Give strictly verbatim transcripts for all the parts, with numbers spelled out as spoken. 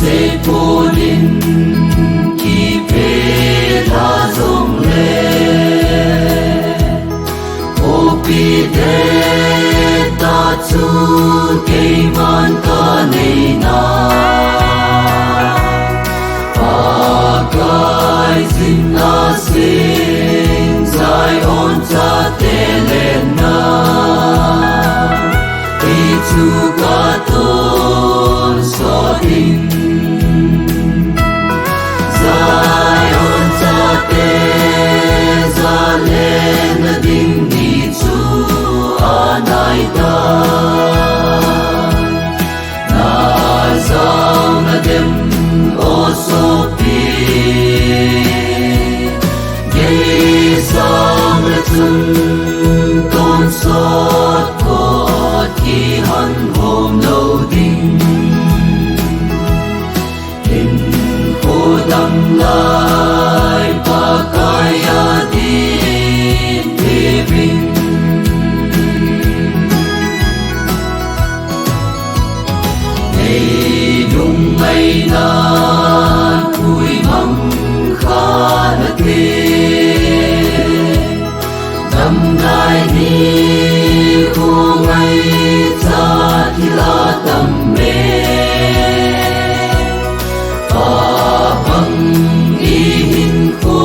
Seipun in kiphe ta jongle, opi te ta chu keiman kanei na. Pakai jinna sing Zion chate lenna, hichu katonsot ding. Zion chate jalen ding ni chu anai ta. Na jao nadem o sopi, gei sang le chun tonsot kot kihon hom lou ding. Hinkho dam lai Pakai a ding tivin. Nei lungngaina khui mang kha nate. Damdai ni kho ngaicha thil atam e. Pabang i hinkho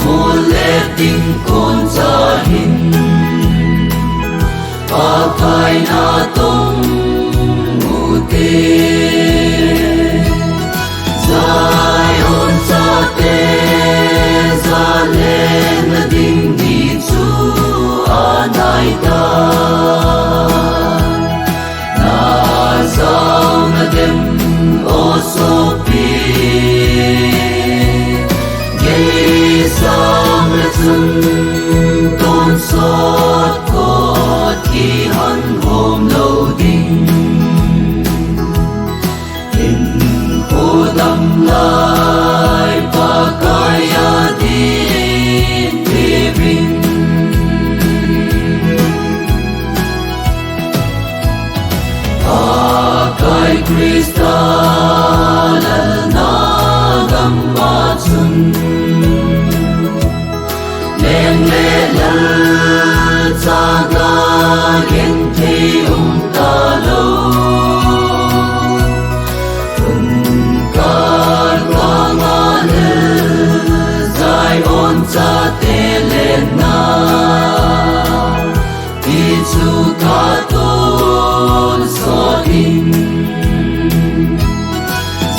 mol le ding kon cha hin. Pakai natong ute. Zion chate jalen ding ni chu anai ta. Na jao nadem o sopi, gei sang le chun tonsot kot kihon hom lou ding. Hinkho dam lai Pakai a ding tivin. Pakai Christa lalna gam a chun, leng le lal chang a genthei um talou. Tun kal kang a lal Zion chate lenna, hichu katonsot ding.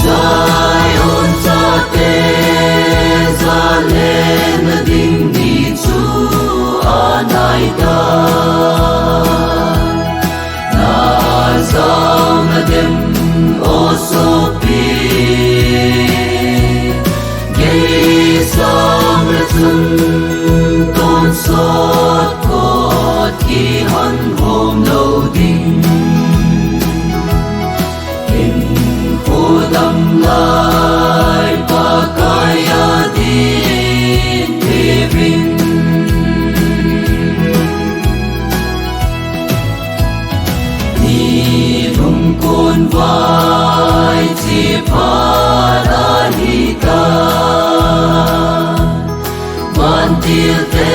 Zion chate jalen ding ni chu anai ta. Na jao nadem o sopi, gei sang le chun tonsot kot kihon hom lou ding. Hinkho dam lai Pakai a ding tivin. Ni lungkon vai chi phat ahi ta. Vantil te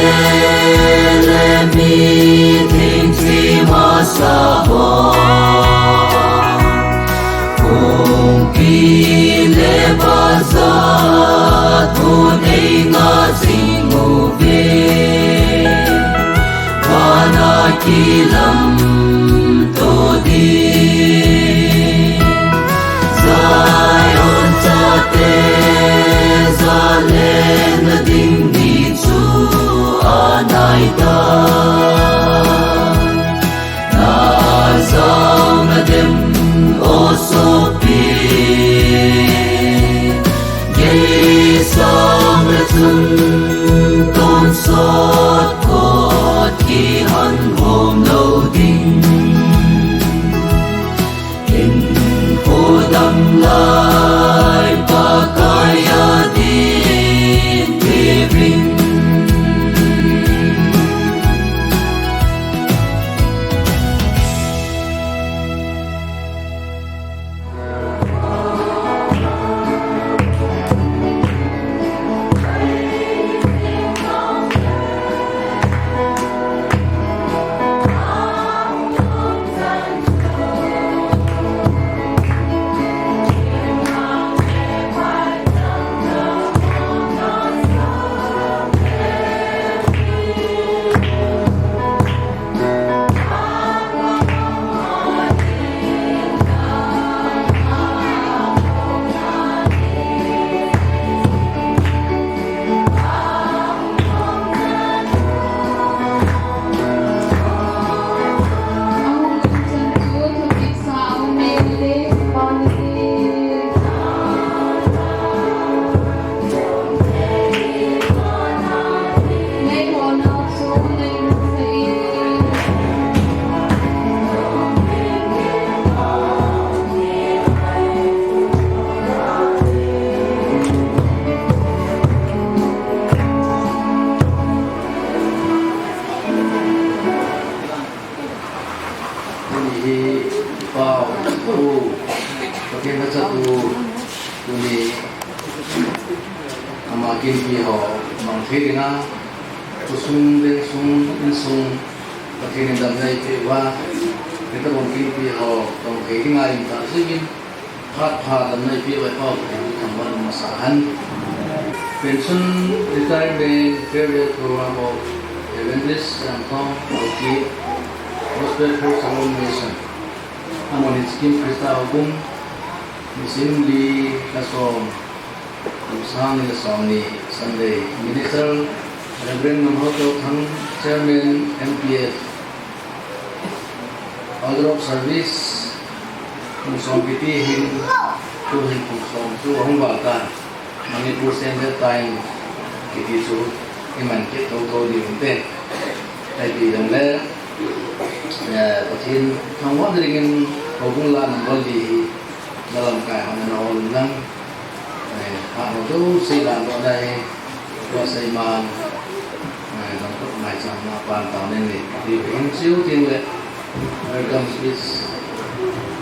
le mithengte masa ho, kongpi le bazar hon eingah jing uve. Van a kilamto ding. Zion chate jalen ding ni chu anai ta. Na jao nadem o sopi, gei sang le chun tonsot kot kihon hom lou ding. Kinpi ho mang thei dinga, khosung, vengsung, insung, Pathen in damna eipeh uva, hitabang kinpi ho tong thei dinga ahin tah jeh in, phat pha damna eipeh uva, Pathen thangvah in um masa hen. Pension retirement farewell program of Evangelist Siamthong Haokip, Gospel First Salon Mission. Amun hi Chikim Christa Houbung, nisim li, lha som, kum sang ni le som ni, Sunday. Minister Reverend Ngamhao Touthang, Chairman M P F, Order of Service, kum som kiti hin, tu hin kum som chu ahung val tan. Manipur Standard Time kiti chu iman kit thotho diu hinte. Ahiti jongle, eh, Pathen thangvah dingin houbung la number li hi nalamkai hon nahol un lang, eh, phat ho jouse ladoh na hi, tua seiman, eh, lamkai maicham na pan taonin ni, ti hin chiu tin le, welcome speech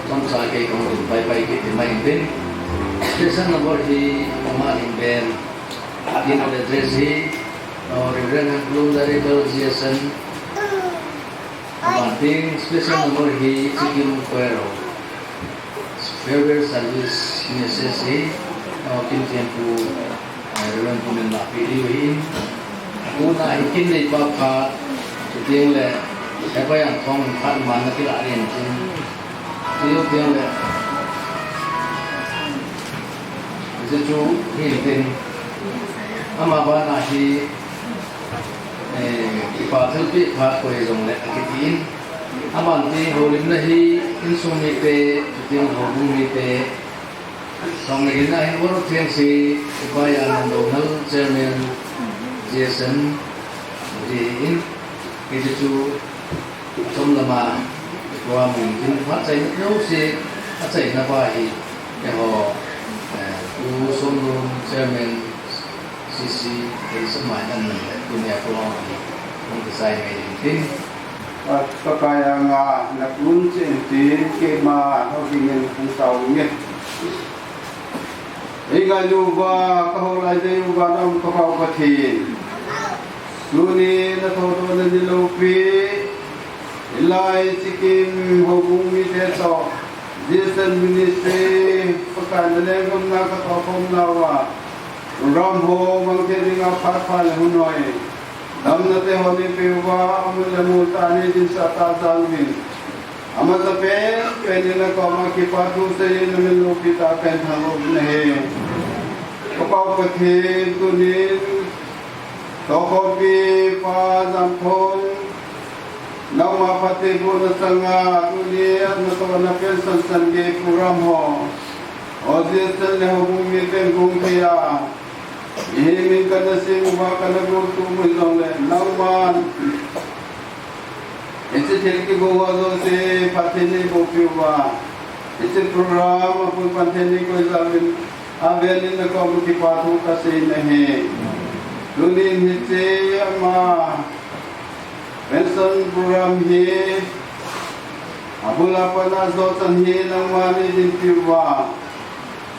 chomcha kei kahung ding paipai kit ding mai intin. Special number hi ama hin ben. Keynote address hi, uh, Reverend Hemplun, Director, G S N. Aban ding special number hi Chikim Choir ho farewell service message hi, uh, Kimthempu, uh, Reverend Pu Nenlahpi diu ahin. Tuna hi kin neipa phat, chuteng le, Hepa Yangthong phat man na kilah ding tin. Chuteng le, hiche chu hin tin. Ama bana hi, eh, kipa thilpeh phat koi jongle akiti in. Aban ding houlimna hi insung mite, chuteng houbung mite, Song le gin a hin World of Things hi, Pu Yangnam Doungel, Chairman, G S N, ti in, hiche chu, chom lama, program in, in phat chaina jouse, achaina pa hi, eiho, eh, Pu Somlun, Chairman, C C, Heisam mai nan nan le, tunia program hi, hung kisai mai ding tin. Pa, Pakai anga, na kun chen tin, keima, ho dingin, hung tao nge. Ei ngailu uva, ka hol lai dei uva, na um ka Pau Pathen. Tuni, na thotho na ni loupi, hilai Chikim houbung mite toh, G S N Ministry, Pakai na lenggam na ka tohkhom nauva, program ho mang thei dinga phat pha le hun hoi. Damna te ho nei peh uva, amun le mun tah nei dinsah tah jal uvin. Amasapen pen in na koma kipa thu seiyin na min loupi tah pen thangvah uvin ahi. Ka Pau Pathen tunin, tohkhompi Pa Jamthon, nangma phattheibohna sanga, tuni a natohna pension san gei program ho, O G S N le houbung miten gong thei a, mihem in kana sem uva kana gotto u hijongle, nangman hiche thil kigong ho jouse phatthei neiboh peh uva, hiche program a pun pan thei nei koi jal uvin, avel in na koma kipa thu kasei nahi. Tunin hiche ama pension program hi, abul a pat a jochan hi nangman nei dinpi uva,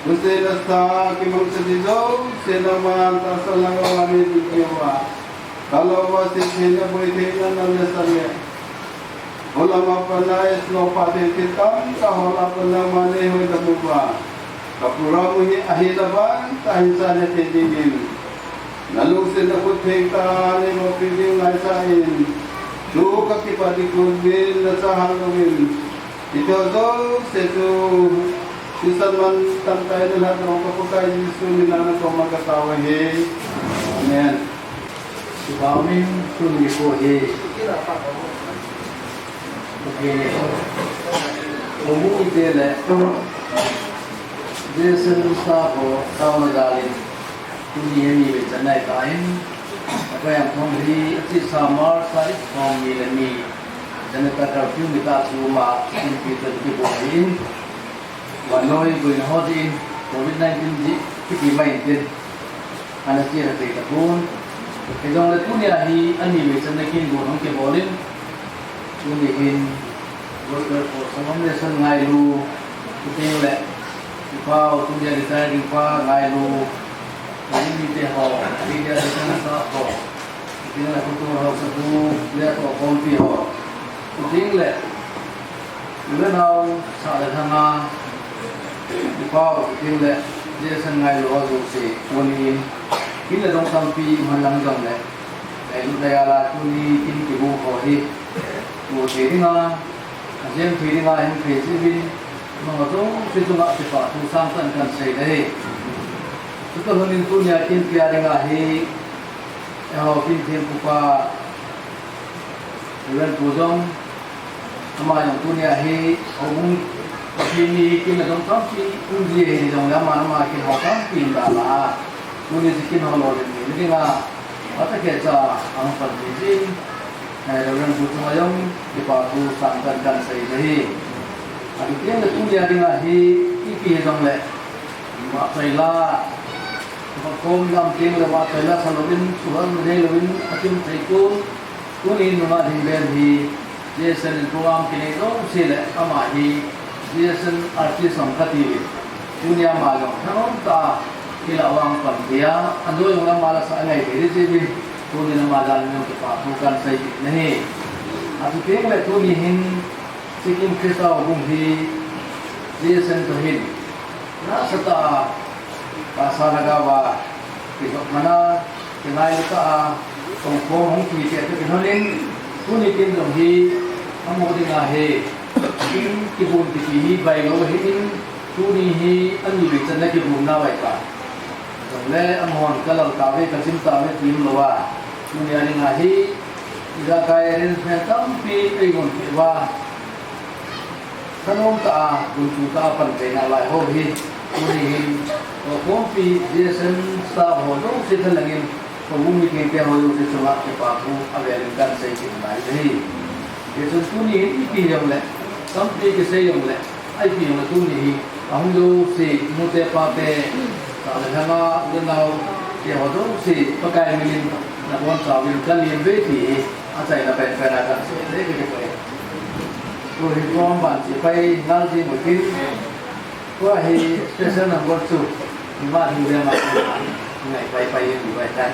thuseina sa kimangcha ding jouse nangman tahsan langa nei dinpi uva, kalou uva seithei na, boithei na, na le sa le, holam a pat a snow pa thei thil tamtah hol a pat nangman nei hoidam uva, ka program u hi ahina vantah a hin chai thei dingin, na lungsetna khut theng tah a nei bohpi ding ngaisah in, tu ka kipah ding kum in na chahal uvin, hiche jouse chu thisan mantam tah in na lhatdoh ka Pakai Jesu min a na koma ka tao ahi. Amen. Kipah umin, tuni nikho hi, Pathen in houbung mite le G S N staff ho taona jal in, tuni hi ni vei channa ahitan, Hepa Yangthong hi achesa March tarik somni le ni, janata curfew ni tah chu ama Chikim Peter kibol ahin, vannoi boina ho jeh in, Covid nineteen jeh kiti mai intin, ana chesa thei tapon. Hijongle tunia hi ani vei channa kin gon hung kibol in, tuni hin Gospel First Salon Mission ngailu, chuteng le, i pau, tunia retire ding pa ngailu, Mite ho, media defense ho, chuteng le culture ho, sapu le ko kompi ho, chuteng le u le nao, sah le lhanga, i pau, chuteng le J S N ngailu ho jouse, tuni in, kin le dong tampi man lang jong le, ngailut le ala tuni kin kibu ho hi, mu thei dinga, a jem thei dinga hin thei jeh uvin, nangho jouse chunga kipa thu sangtah in kan sei le hi. Chuti lhon in tunia kin pia dinga hi, eiho kin thempu pa, Reverend Pu jong, ama jong tunia hi, houbung Pathen ni hi kin le dong tampi um ji ahi jongle ama, ama kin ho tampi in dalha a. Tuni chu kin ho lolhin ni dinga, phatah a kicha ahung pan ji jin, eh, Reverend Pu chunga jong kipa thu sangtah in kan sei le hi. Achuti le tunia dinga hi, ipi hijongle, vahchoi la, vahkhom dam teng le vahchoi la sa louvin, suhal nei louvin, akim thei pon, tuni nunga ding ven hi, J S N in program kinei jouse le, ama hi, J S N artist jong kati uvin. Tunia ama jong, thanom tah a, ila vang pan tia, anjo jong ama la sa ngai thei jeh uvin, tuni ama jal in jong kipa thu kan sei kit na hi. Achuti le tuni hin, Sikkim Christa houbung hi, J S N toh hin, nasatah a, tahsa lhagao a, kijop man a, kingailu tah a, kong kong hung kipeh toh kilhon in, tuni kin jong hi, amaho dinga hi, kin kibun kiti hi bailou ahin, tuni hi, ani vei channa kibun nau ahitai. Jongle, amahon ka lal tauve, ka jim tauve, ti umlou a, tunia dinga hi, ijakai arrangement tampi eigon peh uva, thanom tah a, gunchu tah a pan theina lai ho hi, tuni hin, houbung pi J S N staff ho jouse thalheng in, houbung mi kengte ho jouse chunga kipa thu avel in kan sei kit nai le hi. Hichun tuni hin ipi jongle, tampi kisei jongle, ipi jongle tuni hi, ahung jouse, nute pate, sah le lhanga, u le nao, te ho jouse, Pakai min in, nabonchauvin, ka lem uve ti hi, achaina penpen a kan sei le kit uve. Tuhin program ban chu pai ngal jing utin, tua hi special number two, ima hi ve ma, ngai pai pai in uve tai.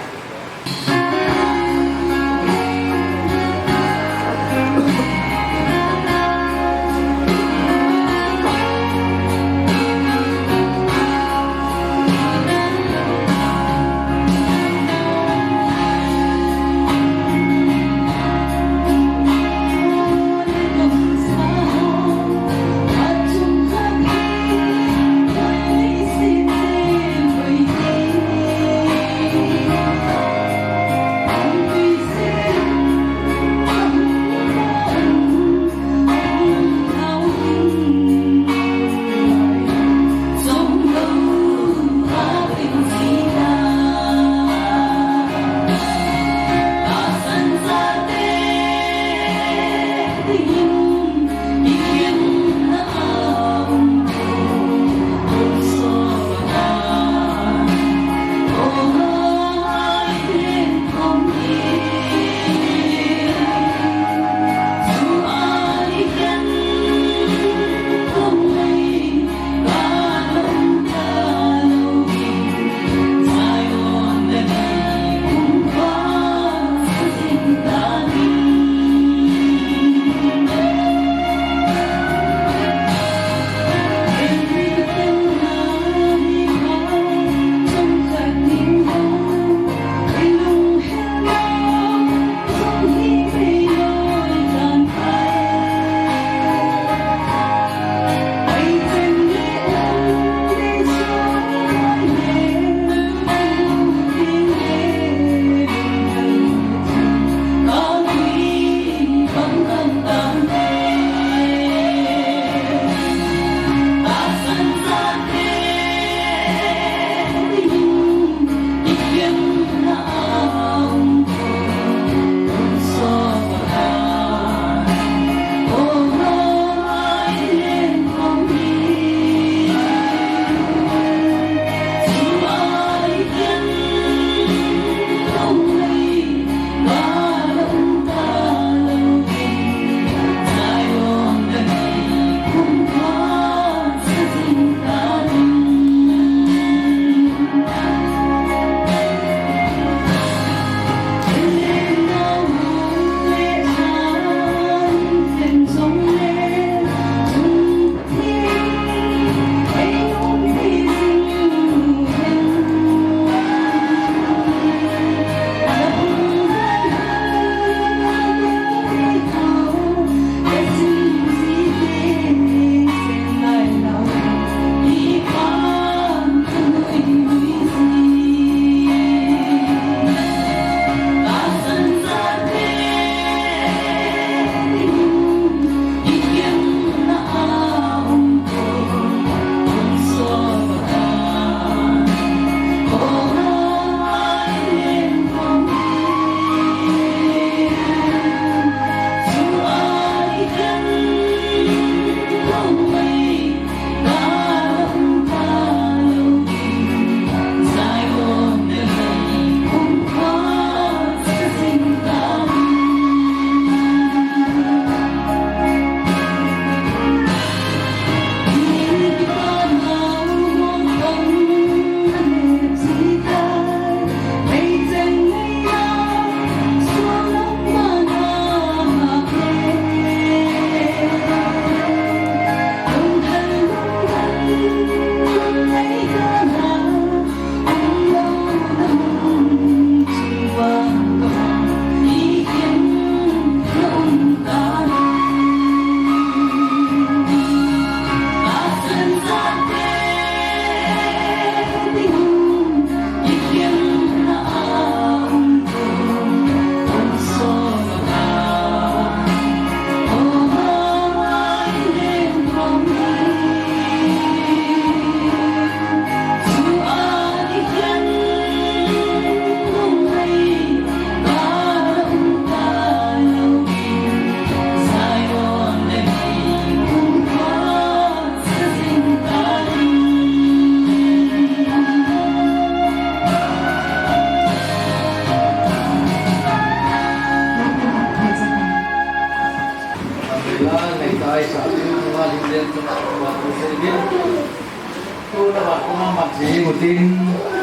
Pathen utin,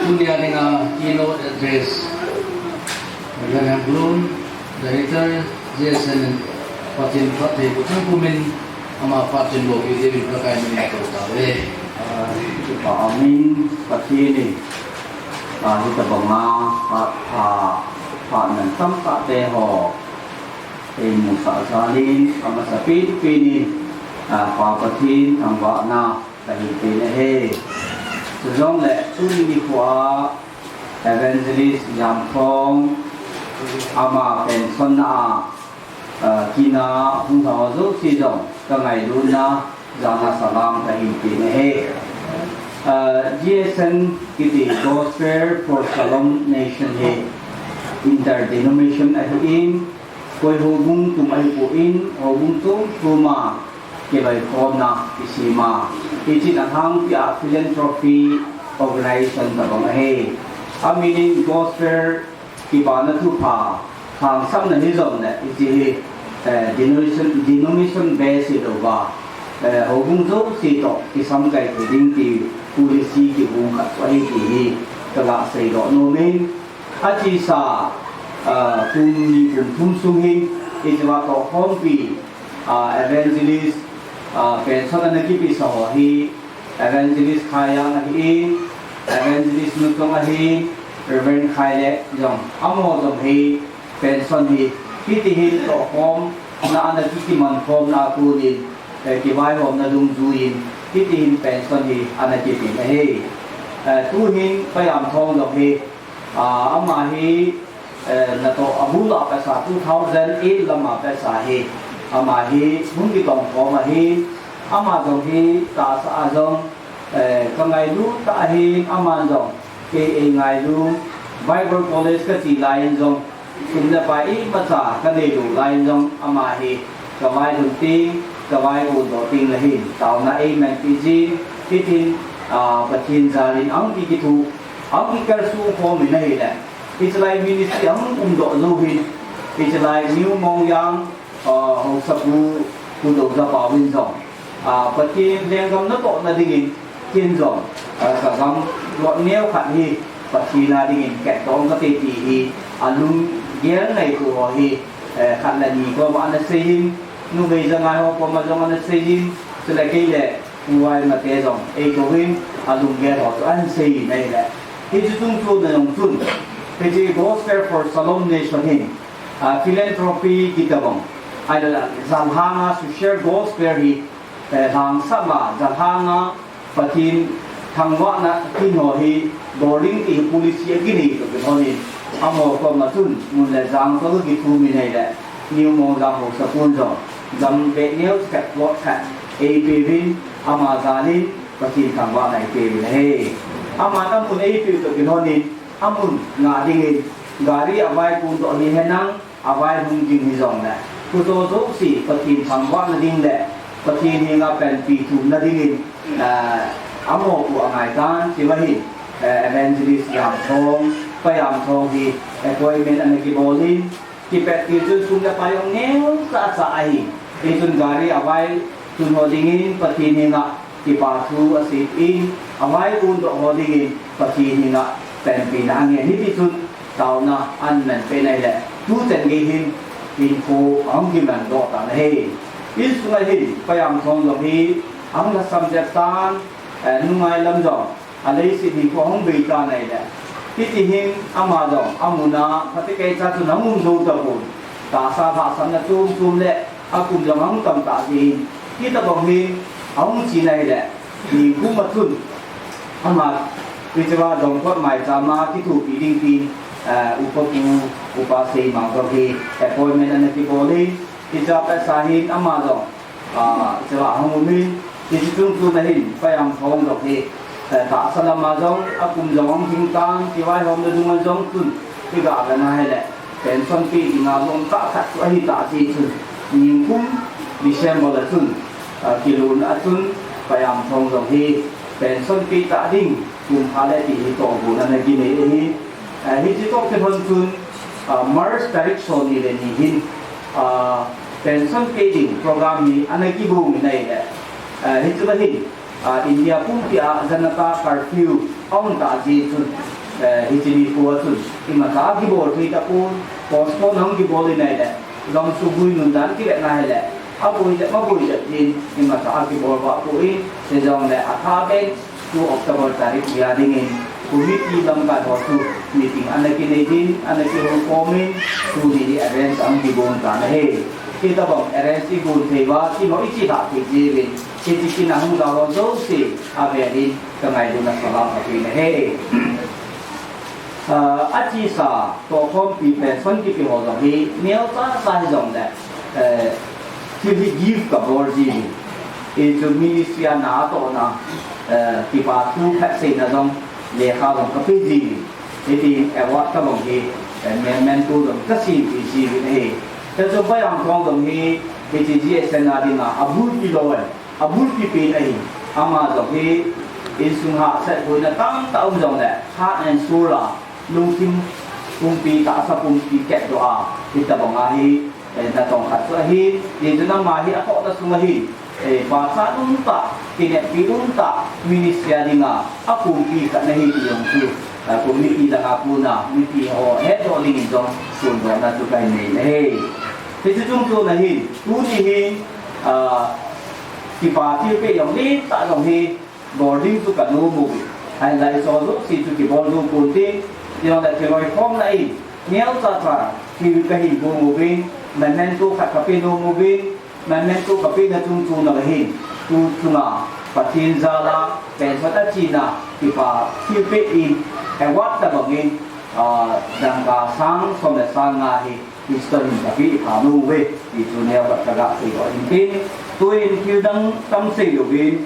tunia dinga keynote address, Reverend Blum, Director, G S N, Pathen phatthei bu thangpumin, ama phatthei bu kidevin Pakai min in tou tauve. Ah, Amen. Pathen in, ah, hitabanga, ah, ah, phat nan tamtah te ho, eimusah jalin, amasapen pen in, ah, Pa Pathen thangvahna kahin pe ahi. Chujongle tuni nikho a Evangelist Jamthong ama pension na a, ah, kina hung lha jouse jong kangailutna jana salam kahin pe ahi. Ah, G S N kiti Gospel for Shalom Nation hi interdenomination ahin, koi houbung tum ahipon, houbung chom chom a kiloikhomna kisem a, hiche a lhangpi a philanthropy organization tabang ahi. Amin in Gospel kipana thupha lhangsamna hijongle, hiche hi, eh, denomination, denomination base hilouva, eh, houbung jouse toh kisamkai thei ding ti policy kigong khat chu ahi ti hi kaga seidoh nom in, achesa, ah, kum ni kum thum sung hin, hichea tohkhompi, ah, evangelist, ah, pension ana kipehsa ho hi, Evangelist Khaijang ahin, Evangelist Nuchong ahin, Reverend Khaile jong, amaho jong hi, pension hi, hiti hin tohkhomna ana ki, kimankhomna a konin, eh, kivaihomna dungjuiyin, hiti hin pension hi ana kipe ahi. Eh, tuhin Pu Jamthong jong hi, ah, ama hi, eh, natoh abul a pehsa two thousand eight lama pehsa hi, ama hi hung kitongkhom ahi, ama jong hi tahsa a jong, eh, kangailut tah ahin, aman jong kei eingailu, Bible College kache laiyin jong, sum le pai imacha kaneilou laiyin jong, ama hi kavailhun teng, kavaipondoh teng le hin taona eimanpi jin, hitin, ah, Pathen jalin ahung kikithu, ahung kikalsong khom in ahile, hiche lai ministry ahung umdoh jou hin, hiche lai New Mongjang, ah, Haosapu, Pu Doujapao in jong, ah, Pathen lenggam natohna dingin, ken jong, ah, kagam lotneo khat hi Pathen a dingin khetdoh kate ti hi, alunggel ngaito ho hi, eh, khat le ni koma ana seiyin, numei jangai ho koma jong ana seiyin, chule kei le Pu Vaimate jong eikou in, alunggel ho chu ahin seiyin ahile, hiche chungchon a jong chun, hiche Gospel for Shalom Nation hin, ah, philanthropy kitobang, ahilou le jalhang a social gospel hi, eh, lhangsam a, jalhang a Pathen thangvahna kin ho hi bol ding ti hi policy akinei toh kilhonin, amaho koma chun mun le jang toh kithum in ahile, New Mongjang Haosapun jong, gam beh neo khat plot khat eipeuvin, ama jalin Pathen thangvahna eipeuvin ahi. Aman amun eipeu toh kilhonin, amun ngah dingin, gari avaipondoh hihen lang, availhung ding hijongle, kho jo jouse Pathen thangvahna ding le Pathen henga panpi thumna dingin, ah, amaho khu angaitan, hiche va hin, eh, Evangelist Jamthong, Pu Jamthong hi appointment ana kibolin, kipet til chun sum le pai jong neocha cha ahi. Hichun gari availhun ho dingin Pathen henga kipa thu aseipeh in, avaipondoh ho dingin Pathen henga panpina angen. Hitichun taona amanpeh in ahile, tuchan gei hin hinkho ahung kimandoh tan ahi. Insunga hin Pu Jamthong jong hi ahung lhasam jep tan, eh, nungai lam jong aleiset hinkho ahung bei tan ahile, hiti hin ama jong amun a phatecha chun ahung um jou tapon, tahsa lhahsamna chom chom le akum jong ahung tam tah jeh in, hitobang hin ahung chen ahile, nikum a chun ama hichea Dongkot maicham a kithopi ding tin, eh, Upa Pu, Upa Seimang jong hi appointment ana kibolin, hichea pehsa hin ama jong, ah, hichea ahung umin, hiche chungchon a hin Pu Jamthong jong hi, eh, tahsa lama jong akum jong ahung lhing tan, kivaihomna dunga jong chun, iga vena ahile, pension peh dinga lom tah khat chu ahitah jeh chun, nikum December a chun, ah, kilutna a chun, Pu Jamthong jong hi pension peh tah ding kum pha le ti hi tohgon ana kinei ahi. Ah, hiche toh kilhon chun, ah, March tarik somni le ni hin, ah, pension peh ding program hi ana kigong in ahile, ah, hiche va hin Ah, India pumpi a Janata Curfew ahung tah jeh chun, eh, hiche nikho a chun imacha kibol thei tapon, postpone ahung kibol in ahile, gamsung bui nun dan kivet na hile, aboi jep, aboi jep din imacha kibol vah poi, hijongle athah ben, two October tarik li a dingin, committee lamkai ho chu meeting ana kinei din, ana kihoukhom in, tuni hi arrange ahung kigon tan ahi. Hitabang arrange igon thei uva, kino ichi lhah thei jeh uvin, hiche kin a hung jao ho jouse, avel in ka ngailutna salam kape na ahi. Ah, achesa, tohkhompi pension kipe ho jong hi, neocha cha hijongle, eh, thil hi gift kabol ji. Hichu ministry a na atohna, eh, kipa thu khat seina jong, lekha jong kape ji. Hiti award tabang hi, eh, memento jong kasempeh ji ahi. Hichu Pu Yamthong jong hi, hiche G S N a dinga, abulpi loi, abulpi pen ahi. Ama jong hi, insung hahsat boina tamtah um jongle, heart and soul a, lungthim pumpi, tahsa pumpi kepdoh a, hitabang a hi, eh, natong khat chu ahi, hichun ama hi athohna sunga hi, eh, pachat umtah, kineppi umtah, ministry a dinga, apumpi khat nahi ti jong chu, eh, committee langa kona, mipi ho hetdoh dingin jong, phondohna chu kahin nei ahi. Hiche chungchon a hin, tuni hin, ah, kipa thilpeh jong lentah jong hi, bol ding chu kanom uve. Ahinla hicheho jouse chu kibol jou ponte, hijongle thiloikhomna in, neocha cha, thil kahin gong uvin, memento khat kape nom uvin, memento kapena chungchon a hin, tu chunga, Pathen jal a, pension achena, kipa thilpeh in, award tabang in, ah, dangka sang som le sang nga hi, history in kapeh pha nom uve, ti chu neo khat kaga seidoh in tin, tuin thil dang tam seilouvin,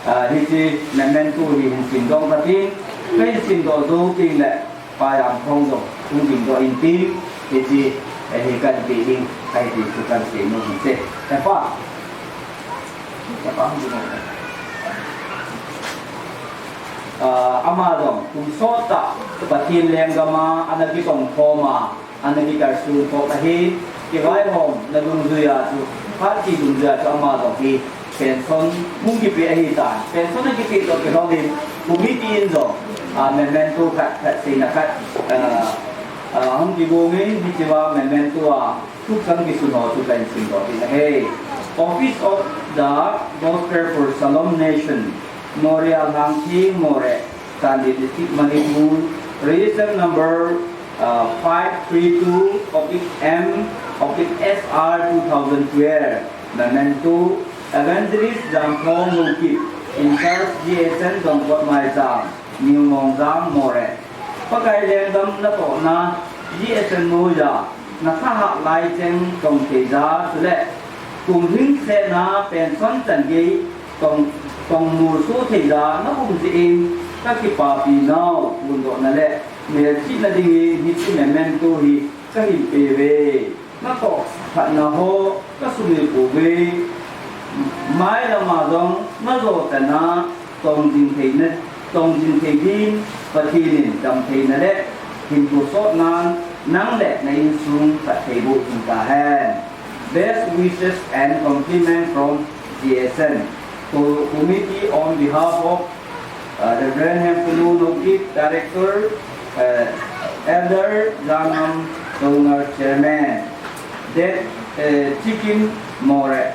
ah, hiche memento hi hin simdoh katin, kahin simdoh jou tengle, Pa Yamthong jong hung dingdoh in tin, hiche, eh, hi kahin pe ding, kahin ti chu kahin seinom hinte. Eh, Pa. Eh, Pa, hung dingdoh. Ah, ama jong, kum sottah, Pathen lenggam a, ana kitongkhom a, ana kikalson khom ahi, kivaihomna dungjuia chu, phat cheh dungjuia chu ama jong hi, pension hung kipe ahitan. Pension akipe toh kilhon in, committee in jong, ah, memento khat, khat seina khat, ah, ah, hung kigong in, hichea memento a, thuchang kisun ho chu kahin simdoh ding ahi. Office of the Gospel for Shalom Nation, Moreh, Langthing Moreh, Chandel District, Manipur, registration number, uh, five three two oblique M oblique S R two thousand twelve, memento, Evangelist Jamthong Haokip, in charge G S N Dongkot Maicham, New Mongjang, Moreh. Pakai lenggam natohna, G S N noiya, nathahat lai cheng tong theija, chule, kum lhingsetna pension chan gei tong, tong molso theija, naum jeh in, kakipapi nau, phondohna le, melchihna dingin, hiche memento hi, kahin peuve. Natoh phatna ho kasumil pouve. Mailam a jong najo chan a tong jing theina, tong jing thei din Pathen in damtheina le hinkho sotnan nang le na insung phattheiboh jing tahen. Best wishes and compliment from G S N. Co-, committee on behalf of Uh, Reverend Hemkunu Haokip, Director, uh, Elder Jangam Toungar, Chairman. Date, uh, Chikim Moreh.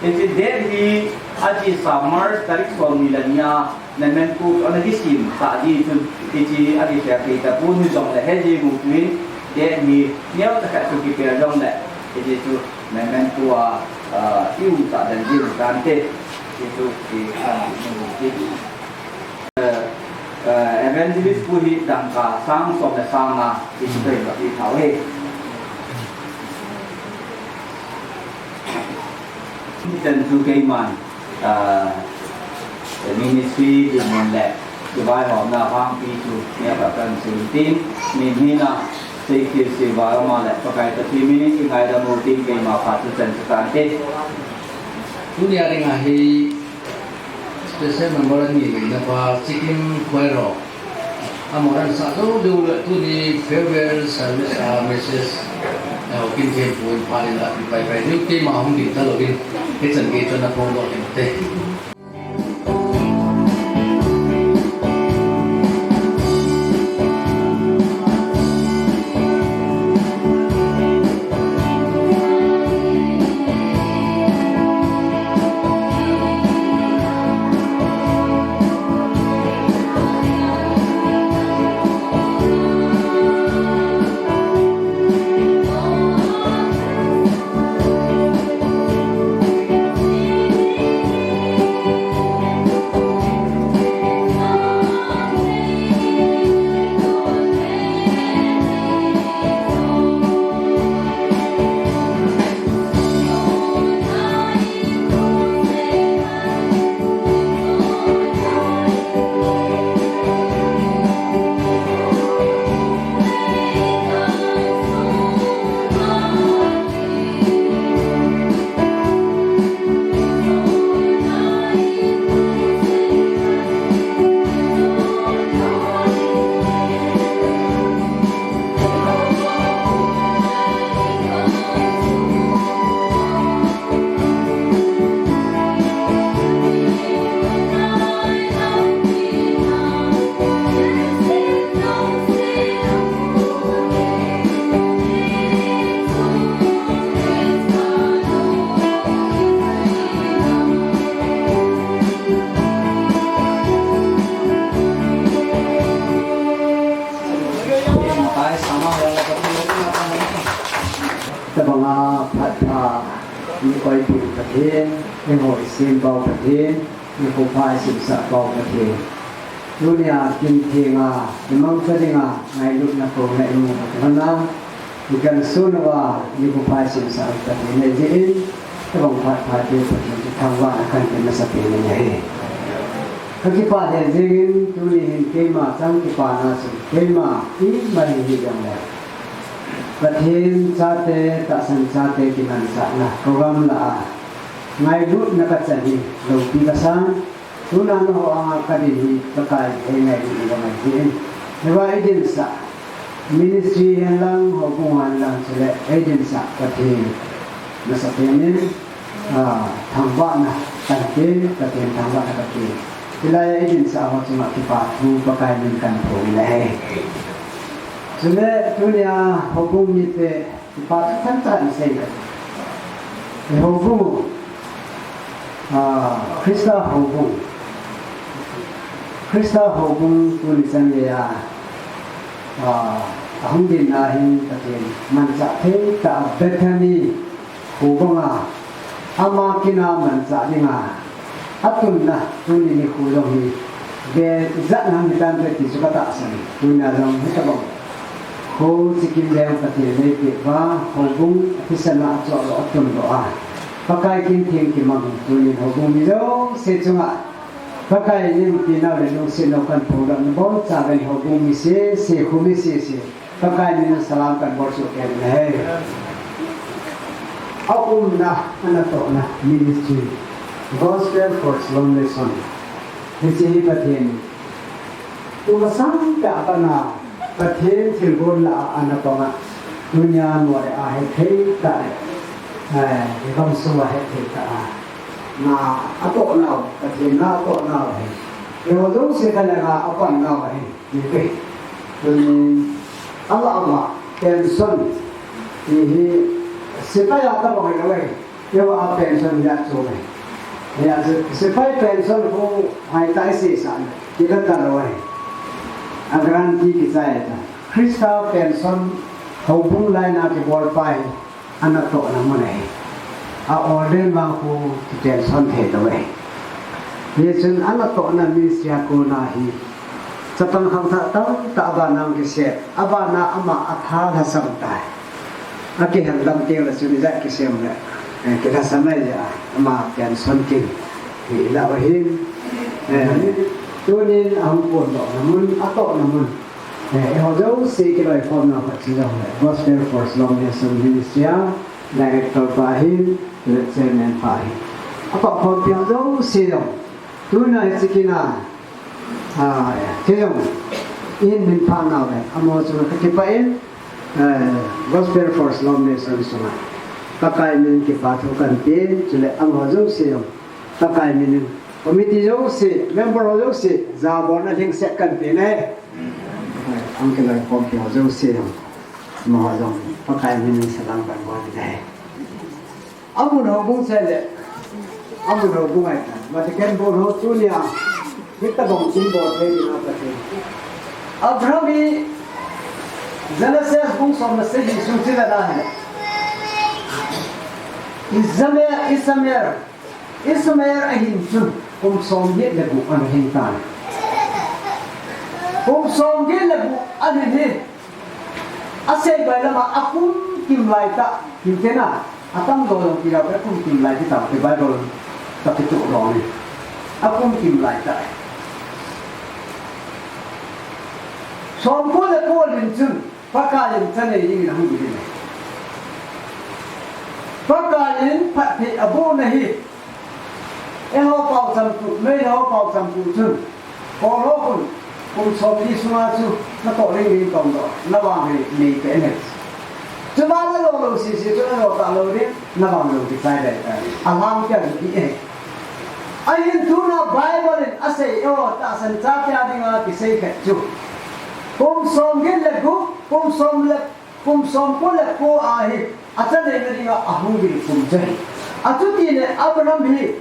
Hiche date hi achesa March tarik somni le ni a memento ana kisem tah ji chun hiche akikhel thei tapon hijongle hejing u tuin date hi neocha khat chu kipel jongle hiche chu memento a, ah, i umsah den jing u tante. Hichu, hi, ah, hichu, eh, eh, Evangelist pu hi dangka sang som le sang nga, hichu kahin kapeh thau ahi. Hichun chu keiman, ah, ministry dinmun le kivaihomna vangpi chu, neo khat kahin sei tin, min hina, Seikhel Silva ama le Pakai Pathen min in kingaidam u tin keima phat chu chan chu tante. Tunia dinga hi special member ani veina pa Chikim Khoiro. Amahon asah jou jou le tuni farewell service a message, eh, Haokip Thempu in phat in api paipai diu, keima hung ding talouvin, hichan gei chun naphongdoh ding te. Tabanga phat pha, eikoi peh Pathen, eiho eisem pau Pathen, eikhopa eisimsah pau Pathen. Tunia kin thenga, imangcha dinga, ngailutna kona imu Pathen na, ikalson uva, eikhopa eisimsah Pathen na jeh in, tabang phat pha te Pathen chu thangvahna kahin pe masapen in ahi. Kakipah lheh jengin, tuni hin keima chang kipana chu, keima ima hi hijongle, Pathen chate, tahsan chate kimanchahna program lah a ngailutna kachan hi loupi kasan, tuna nangho anga kadin hi Pakai hi ngailutna kanei jin. Hiva eidinsah ministry henlang, houbung henlang chule eidinsah Pathen masapen in, ah, thangvahna kahin pe, Pathen thangvahna kahin pe. Hilai a eidinsah ho chunga kipa thu Pakai min kahin phong in ahi. Chule tunia houbung mite kipa thu themcha kahin sei e. Houbung, ah, Christa houbung. Christa houbung tuni chan geiya, ah, ahung dinna hin Pathen manchah thei tah a Bethany kho banga ama kin a manchah dinga atunna tuni nikho jong hi be ijat ham hitante ti chu katahsan e. Tunia jong hitabang kho chikim leng Pathen in eipeh uva, houbung athisan a achoh lou, atun lou a, Pakai kin theng kimang hi tunin houbung mi jouse chunga Pakai in eipina le lungset lou kahin phongdoh na boncha uvin houbung mi sese, kho mi sese, Pakai min in salam kahin bolsuh kei in ahi. Aumna, anatohna ministry, Gospel for Salvation. Hiche hi Pathen, tumasang tah a pat a Pathen thilgon lah a ana pang a, tunia noleh a hethei tah, eh, gamsung a hethei tah a na atoh nau, Pathen na atoh nau ahi. Eiho jouse khat le nga apan nau ahi. Hiti. Tuni, ala ama, pension. Ti hi, sepai a tabang hilou ahi. Eiho a pension hi achu ahi. Hijeh a chu, sepai pension khu, hoitah a isei sah le, kila talou ahi. A guarantee kichai ta. Christa pension, houbung line a kibol pa hi. Anatohna mun ahi. A ordain vang khu kipension thei lou ahi. Hichun anatohna ministry a kona hi chapang khangthah tamtah abana kisem, abana ama atha lhasam tai. Akihel lam teng le chun ijat kisem le, eh, kilhasam ahi jeh a ama pension kin hi ilah u ahin. Eh, tunin ahung phondohna mun, atohna mun. Eh, eiho jouse kiloikhomna khat chu jong le, Gospel for Salvation Ministry a Director pa ahin, le Chairman pa ahin. Apatkhompi ho jouse jong. Tuna hiche kin a, ah, kei jong, eihin minphah nau le, amaho chunga kakipah in, eh, Gospel for Salvation sunga Pakai min in kipa thu kahin pe in, chule amaho jouse jong. Pakai min in, committee jouse, member ho jouse, jabolna lhingset kahin pe in ahi. Ahung kiloikhompi ho jouse jong, amaho jong, Pakai min in salam kahin bol in ahi. Amun houbung chule, amun houbung ahi ta. Vatican bol ho tunia, hitabang kin bol thei ding a Pathen. Abraham hi, Genesis bung som le sagi sung chu ivet a ahile, Ishmael, Ishmael, Ishmael ahin chun kum somget le gup ana hin tan. Kum somget le gup ana hin, asei bai lama akum kim lai tah, kim tena, atam lou lou ti lou, akum kim lai ti tah, ti Bible tah kitoh lou ni. Akum kim lai tah. Somko le ko lhin chun, Pakaiyin chanei dingin ahung ding ahi. Pakaiyin phatthei abohna hi. Eiho paocham tu, mei ho paocham tu chun. Kol ho khun, kum somli sunga chu, natoh ding ding tong doh, navang hi nei peh in ahi. Chuma nalo lou sese chu nalo talou ding, navang lou ding kichai dai tai. Alhang pia ding ahi. Ahin tuna Bible in asei o, tahsan chate dinga kisei khat chu. Kum somget le gup, kum som le, kum somko le ko ahi, achaneina dinga ahung ding kum chu ahi. Achuti le Abraham hi,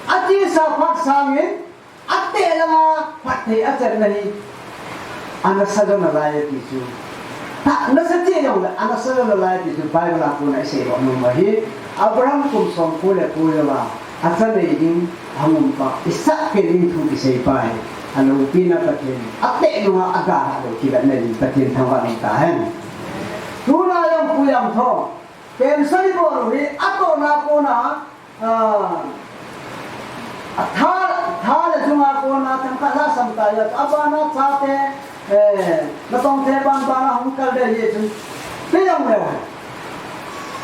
atisa phat sangin, ateh langa phatthei achanna hi, ana sa jo nalai ati chu. Tha nasa cheh jongle, anasa lou nalai ti chu Bible a kona isei lou nom ahi. Abraham kum somko le ko jouva, achanei ding, ahung um pa, Isaac pen ding thu kisei pa hi. Aloupina Pathen, ateh nunga aga lou kivetna ding Pathen thangvah in umhen. Tuna jong Pu Jamthang, pension ibol u hi, atohna kona, Ah, atha, tha le jung a kona thangkhat lhasam ta ya, abana chate, eh, natong te banbana hung kal ding ahi chun, pe jongleu hen.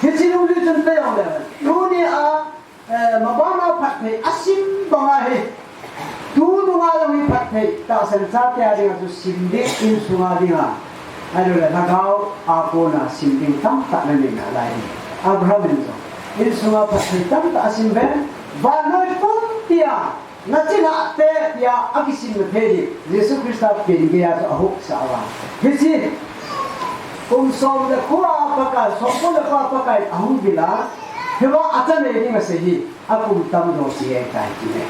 Hiche nunglui chun pe jongleu hen. Tunia, eh, mabana phatthei asim banga hi. Tunung a jong hi phatthei, tahsan chate a dinga chu sim ding, insunga dinga. Ahilouleh lhagao a kona sim ding tamtah nanei nalai. Abraham in jong insunga phatthei tamtah asim uvin, vannoi pumpia nachilhah te tia akisimna thei ding Jesu Christa pen geiya chu ahopsah uva. Hiche kum som le ko a Pakai, somko le ko a Pakai ahung vil a, hiva achanei ding asei hi. Akum tamjo che ahitai ti ne.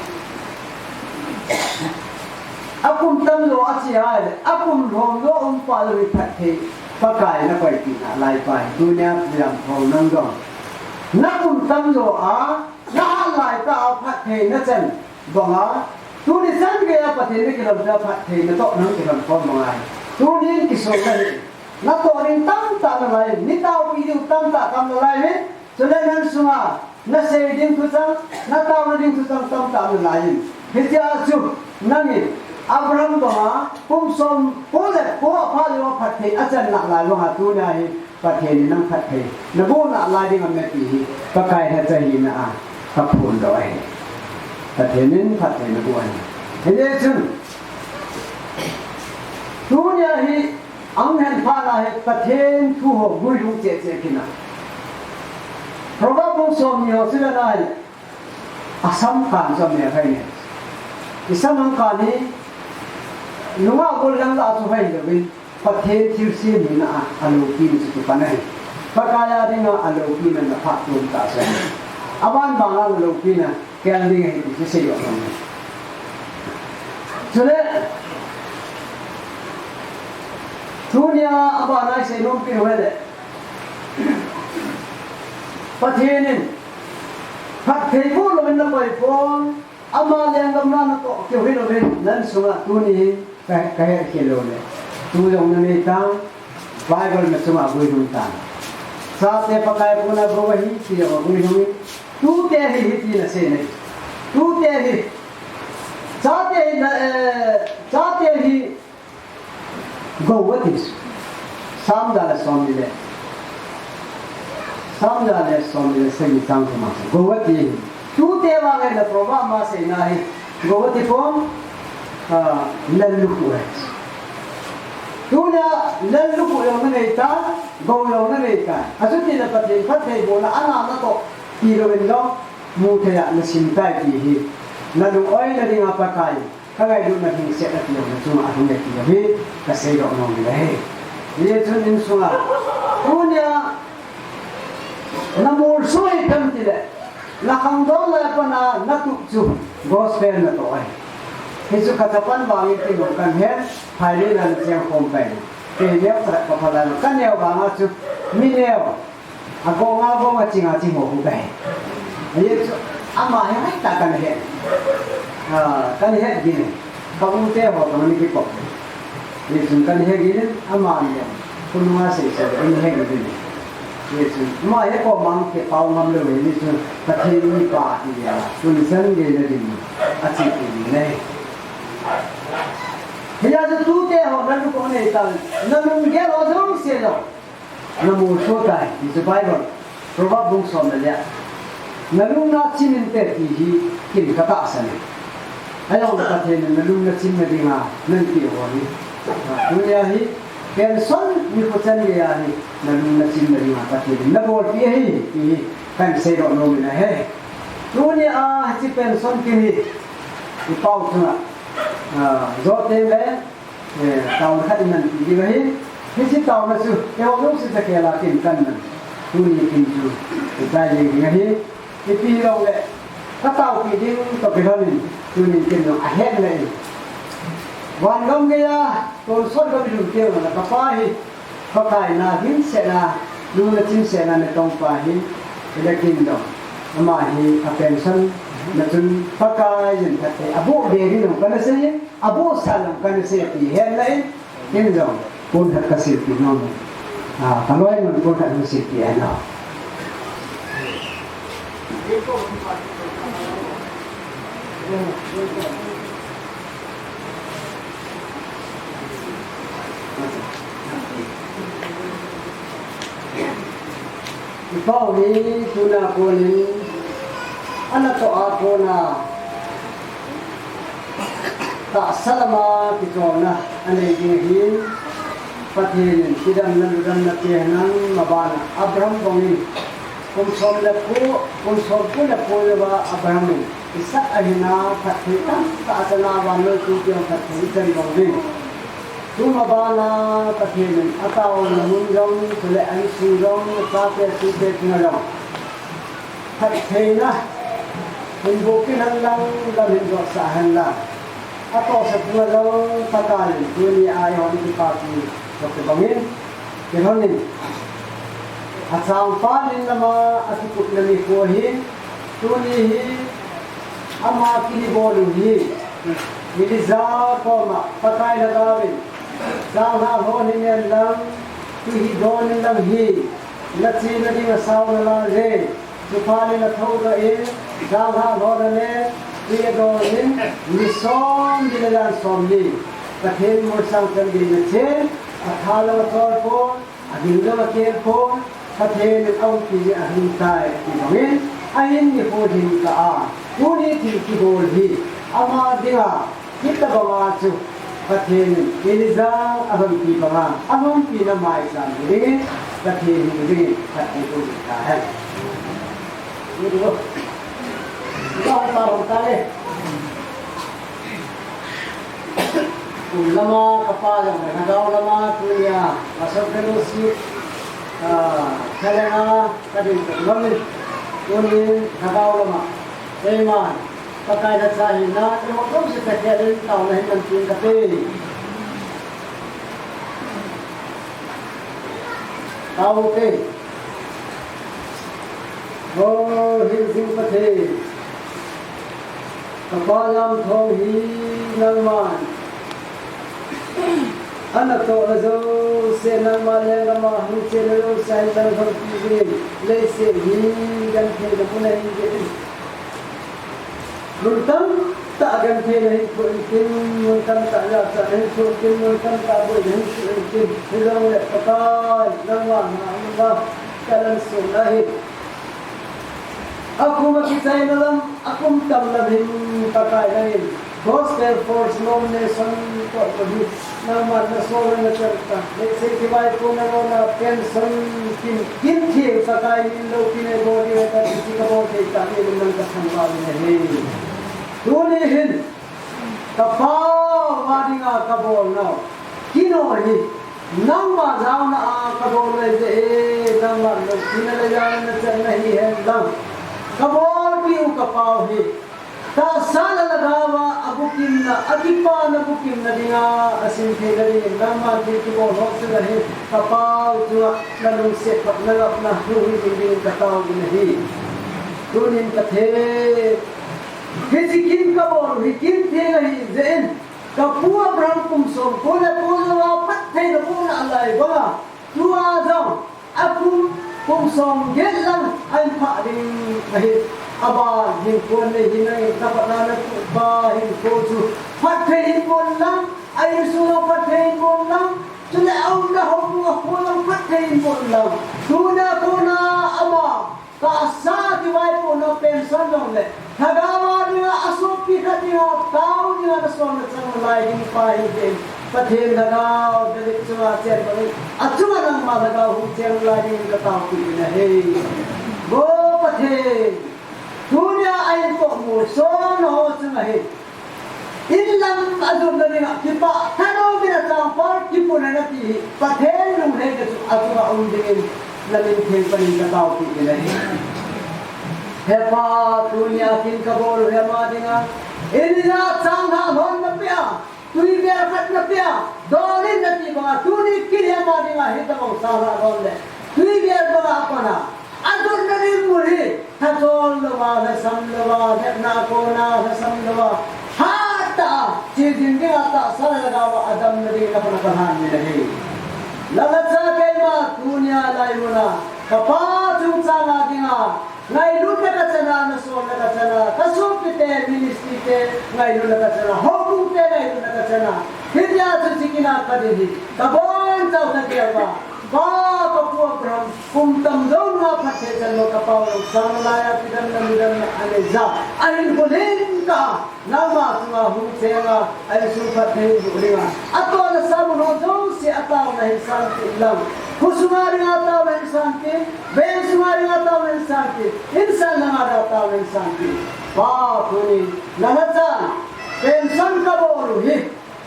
Akum tamjo ache ahile, akum lhomjo um pa lou hi phatthei Pakai nakoipeh nalai pa hi. Tunia Pu Jamthang nang jong, nakum tamjo a, nahat laitah a phatthei nachan banga, tuni chan geiya Pathen nakilhon peh a phatthei natoh nang kilhon khom banga hi. Tunin kisol nahi, natoh ding tamtah nalai, nitaopi ding tamtah tam nalai hi. Chule nang sunga nasei ding thuchang, nataona ding thuchang tamtah nalai in. Hichea chu nangin Abraham banga kum somko le ko aphah jouva phatthei achan nalai banga tunia hi Pathen in nang phatthei naboh nalai ding ahi ti hi Pakai lhacha hina a kaphondoh ahi. Pathen in phatthei naboh ahi. Hijeh chun tunia hi Ahung hen phat a hi Pathen thu ho guilhung cheh cheh kit in a. Proverb bung somni ho chu vet a ahile, asam kan chu amel hai ne. Isam ahung kan hi, nungah gollhang lah a chu hai louvin, Pathen thilsem hina a, aloupina chu kipan ahi. Pakai a dinga aloupina na phat tum tah chu ahi. Aban banga aloupina, Kel ding ahi ti chu seidoh nom. Chule, tunia abana isei nompi u ahile, Pathen in phatthei boh louvin nakoi pon, ama lenggam na natoh keu hilouvin, nang sunga tuni hin Ka, kahet khel lou le. Tu jong nanei tan, Bible na chunga guilhung tan. Chate Pakai a kona gou ahi, ti jong aguilhung in. Tute hi, hiti nasei nai. Tute hi, chate hi, na, eh, chate hi, gou ati. Sam ja le somni le. Sam ja le somni le sagi chang thum a. Gou ati. Tute vang le proverb a seina hi. Gou ati pon, ah, lallukhuh ahi. Tunia lallukhuh jong nanei tan, gou jong nanei tan. Achuti le Pathen phattheibohna ana natoh ti louvin jong, mu thei a nasim tai ti hi. Nalung-oina dinga Pakai, kangailutna hingset a ti jong nachunga ahung e ti jong hi, kaseidoh nom in ahi. Hijeh chun insunga, tunia, Namolso hi ipi ham itile, nakhangdong lai a pat a natup chu gospel natoh ahi. Hichu kachapan vangin ti nom kahe, phailei a nacheng khom pai. Kei neo khat kaphalai, kaneo vanga chu, mi neo. Agong agong a ching a ching ho hu kahe. Ajeh chu, ama hi hoitah kahe. Ah, kahe gin e. Ka u te ho toh ana kikop. Hichun kahe gin in, amani jong khonunga seisei kahe gin in. Hichun ama hi koima kipah ngam lou, hichun Pathen mipa tia, tuni chan gei le ding, ache ding ahi. Hijeh chun tute ho nalukhuh nei tan, nalunggel ho jouse jong Namolso tai, ti chu Bible, Proverb bung som le li a. Nalung nachim inte ti hi kin katahsan e. Ahijongle Pathen in nalung nachimna dinga nanpeh u ahi. Tunia hi, pension nikho chan geiya hi, nalung nachimna dinga Pathen in nabolpeh ahi, ti hi kahin seidoh nom in ahi. Tunia hiche pension kin hi, ipao chunga, ah, jote le, Eh, taona khat iman ti ding ahi. Hiche taona chu, eiho jouse takhel a kin kan man. Tuni kin chu, ikai jeng ding ahi. Ipi hilou le, kataopi ding toh kilhon in, tuni kin jong ahet le in. Van gam geiya, tonsot gam ilhun teng le kapa hi. Pakai na himsetna, nung na chimsetna natong pa hi, ila kin dong. Ama hi a pension na chun Pakai jin phatthei aboh be ding jong kana sei, abohsah jong kana sei ti hen la in, kin dong. Pon khat ka silpi nom. Ah, ka loi mun pon khat hung silpi hen la. I pau hi tuna konin ana toh a kona tahsa lama kicholna anei ding ahin, Pathen in kidamna ludamna pe henlang, mabana Abraham bangin kum som le ko, kum som ko le ko le va Abraham in Isaac ahina phatthei tamtah achana, vannoi kum piang phatthei ichan bang ding. Tuma bana Pathen in ataona mun jong, chule a insung jong, achate chate chunga jong phattheina hin bohpin henlang, lam hin dohsah henlang, atohsa chunga jong Pakai in tuni a eihon kipapi toh kibangin, kilhonin, achangpan in lama akikupna nikho hi, tuni hi ama kibol u hi, Elijah koma Pakai lhagaovin, changlhah lhon hih in lang, twi hi don in lang hi, nachena dinga sao nala le, chuphat le nathoudoh in, changlhah lhon le, twi adon in, ni som ni le jan som ni, Pathen molsang chan gei nachen, atha jong achol pon, ading jong akel pon, Pathen in aumpi jeh a ahung tai, ati bangin, ahin nikho lhing kah a, tuni thil kibol hi, ama dinga, hitabanga chu, Pathen in, Elijah abonpi banga, abonpina maicham hidingin, Pathen hing dingin, Pathen thu ding tahen. Ni ding o. Ni ding o, ta bang ta le. Kum lama kapa jong le, lhagao lama tunia, Pastor Fellowship, ah, khalenga, kading kum lama, tunin, lhagao lama. Amen. Pakai lhacha hina, eiho jouse thakhel in taona hin mantin kate. Tao te. O, hingjing Pathen. Kapa Lamthong hi nangman. Anatohna jouse nangma lenggam a hung chena jouse a hin nang hon pi jingin, leiset hi gentheina mun ahi jeh in. Mun tamtah gentheina hin thoh intin, mun tamtah jachatna hin thoh intin, mun tamtah boina hin thoh intin. Hijongle Pakai, nangma na, nangma kalan sung ahi. Akum a kichaina lam, akum tam lam hin Pakai nangin Gospel Force Nomination toh toh hi nangman nasol nachan ta. Leiset kivaipo na lona pension kin, kin thil Pakai min loupina bol ding ahi kati chu kabol thei tah in nang kathangvah in ahi. Tuni hin, Kapa, ama dinga kabolnau kino hi, nangma jaona a kabol ahi jeh in, nangma loupina le jana nachan nahi hen lang. Kabolpiu kapau hi, tahsa le lhagao a abukimna, akipana bukimna dinga, asim theina dingin, nangman thil kibol ho chunga hin, kapau chunga, nalungset pat, nangapna, hung hi ding dingin katao in ahi. Tunin Pathen, hiche kin kabol u hi kin theng ahi jeh in, kapu Abraham kum som ko le ko jouva phattheina abohna alai banga, tua jong akum, kum som get lang ahin phah ding ahi. Aban hinkho nei hi nangin kapatna napupa hinkho chu phatthei hin bon lang, a insung jong phatthei hin bon lang, chule aumna houbung a kho jong phatthei hin bon lang. Tuna kona ama Tahsa kivaipohna pension jong le, lhagao a dinga asopi khat dinga tao dinga nasol nachan nalai ding pa hinte. Pathen lhagao David chunga chen bangin, achunga nangma lhagao hung cheng nalai dingin kataopi nahi. Vo Pathen, tunia a-inkoh molsona ho chunga hin in lam ajotna dinga kipah thanom in achangpar kipunna nati hi Pathen lunglhaina chu achunga um dingin namin theng panin kataopi nahi. He Pa, tunia kin kabol u hi ama dinga Elijah changlhah lhon napeh a, Tuivel khat napia, donin nati banga, tuni kin hi ama dinga hitabang sanga don le. Tuivel banga apana. Adonna ding mun hi, thachol louva, lhasam louva, hetna kona, lhasam louva. Hatah a, che ding dinga tahsa le lhagaova adamna ding na pana kalhan in ahi. Langa cha keima, tunia laimuna, kapa chungchanga dinga, ngailutna kachana, nasotna kachana, kasopite, ministry te, ngailutna kachana, houbung te, ngailutna kachana. Hitia chu chikina kadin hi, kabonchauva kagel uva. Pa, kapu Abraham, kum tamjo nunga phatthei chan lou kapau lou, sang laiya kidamna, midamna, anei ja, ahin khulin ka, nangma chunga hung chenga, a insung phatthei boh dinga. Atohna samun ho jouse ataona hin sanpeh in lang. Kho sunga dinga taona hin sanpeh, veng sunga dinga taona hin sanpeh, insung langa dinga taona hin sanpeh. Pa, tuni, nalhachan, pension kabol u hi.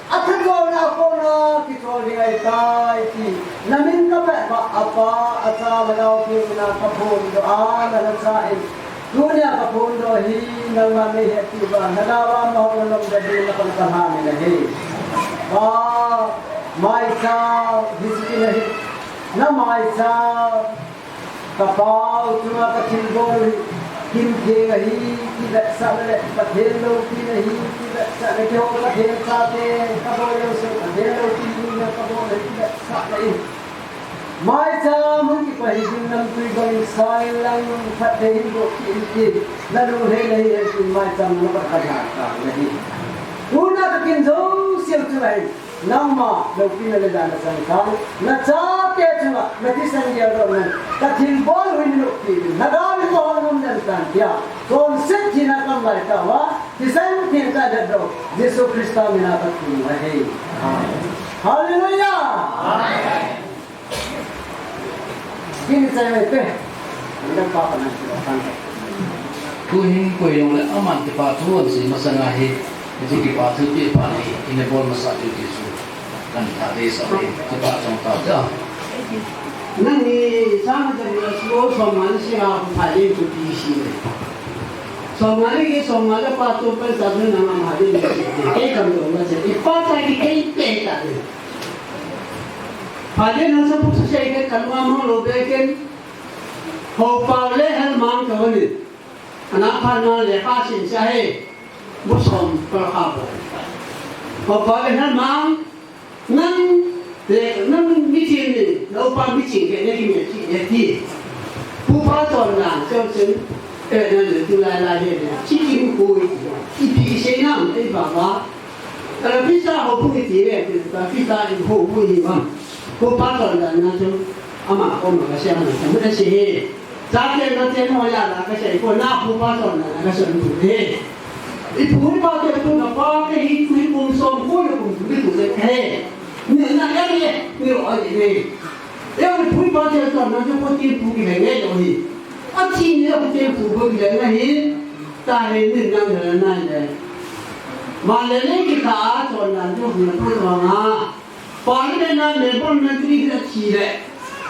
Athachol na kona kichol ding ahitai ti. Namin kapeh phat a Pa, Acha, Lhagao Theng mina kaphondoh a, nalhacha in. Tunia kaphondoh hi, nangman neihetpeh uva, Lhagao a mahon lom ding na pan kalhan in ahi. Pa, maicham, hiche kin ahi. Na maicham. Kapau chunga kathilbol hi, kimtheng ahi, kivetsahna le Pathen loupina ahi, kivetsahna keiho Pathen chate, kabol jouse Pathen loupina kabol ahi, kivetsahna ahi. Maicham hung kipah hi ding namtui bangin sang in lang phatthei hin boh kit in ti, nalunglhaina ahi, ahin maicham na pat kalhan tauve. Tuna kakin jouseu chunga hin. Nangma loupina le dahna chang khan, nachate chunga, nathisan geldoh nan, kathilbol u hin noppi uvin, Lhagao in mahon lom nan tan tia, chonset thina kam lai tah uva, thisan theng tah in lhatdoh, Jesu Christa mina kathum u ahi. Hallelujah! Amen. Kini chai mai pe. Anda pa pa nan sila kan. Tuhin koi jong le aman kipa thu asei masanga hi, hiche kipa thilpeh pa hi, ina bol masa diu ti chu. Kan ta dei sa le, kipa chang ta ta. Nang ni sama ja ni slow so man si ha pha le tu ti si le. So man ni so man le pa tu pa sa tu na ma ha de ni si. Kei kam tu ma se. I pa ta ki kei pe ta de. Phaten nasa puk sasei ke kalunga mong lou be ken. Houpa le Helmang kavani. Ana phan na le kha sin sa he. Bu som pa kha bo. Houpa le Helmang, nang le, nang miching ni, na upa miching ke ne ki me chi ne ti. Pu pa ton na, chon sin, eh, na le tu lai lai he ne. Chi ki mu ku i. I pi sei nam, eh, ba ba. Kala pisa ho pu ni ti le, pisa ho pu ni ma. Pu pa ton da na chu, ama ko ma ka sia ma, ta ma sia he. Sa te na te mo ya la ka sia ko na pu pa ton da na ka sia pu he. I pu pa te tu na pa ke hi ku hi kum som ko le kum tu tu te he. Ni na ya le, ni ro ai le. E ni pu pa te ton na chu ko ti pu ki le nge yo hi. A ti ni ko ti pu ko ki le nge hi. Ta he ni na na na le. Ma le le ki ka ton na chu na pu ma nga. Parliament a member, member kiti hi athi le.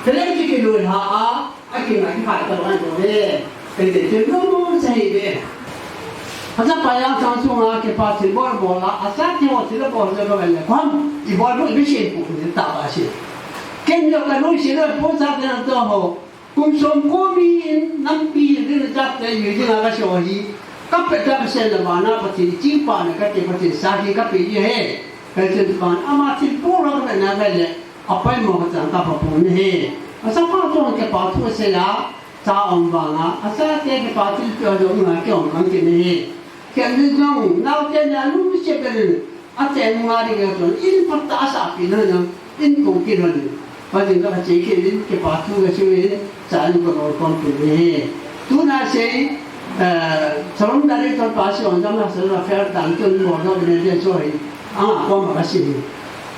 Flag kiti kilui ha a, akingai khat tabang ahi bouve. Kei te chen nom sa hi ve. Acha pa yang sang sunga kipa thil bol bol a, asa ti ho thil bol le bol le. Kham, i bol bol i bi shin pu ni ta ba shi. Ken yo ka lui shi le pu sa te na to ho. Kum som ko mi in nampi rin a chap te mi ding a ka sho hi. Ka pe ta ka sen la ba na Pathen i ching pa na ka te Pathen sa hi ka pe i he. Ka chen pa ama thil pu ra ka na ka le. A pai mo ka chang ka pa pu ni he. A sa pa to ke pa thu se la. Cha om ba nga. A sa te ke pa thil pe do nga ke om kan ke ni he. Ken ni jong, nau te na lu mi che pe rin. A te mu nga ri ke ton, in pat ta sa pi na na, in ko ki ron. Pa jing ka che ke rin, ke pa thu ke che rin, cha ni ko ro kon pi ni. Tu na se, eh, salon da ri ton pa se on da na se na fer dan ton mo do ne de so hi. A nga ko ma ka si hi.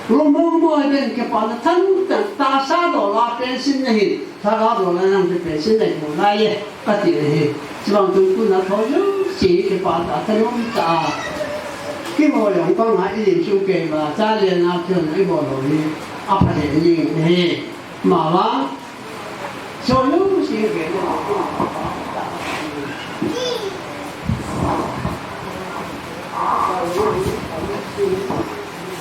Ru mo mo den ke pa na tan ta sa do la pe sin ne hi. Thagau lou la nang te pen sin dai mo lai e, ka ti le hi. Chibang tu tu na tho yu si ke pa ta ta yong ta. Ki mo yong pa nga i lim su ke ba, cha le na tu na i bo lo hi. A pha le ni hi. Ma ba. So yu si ke.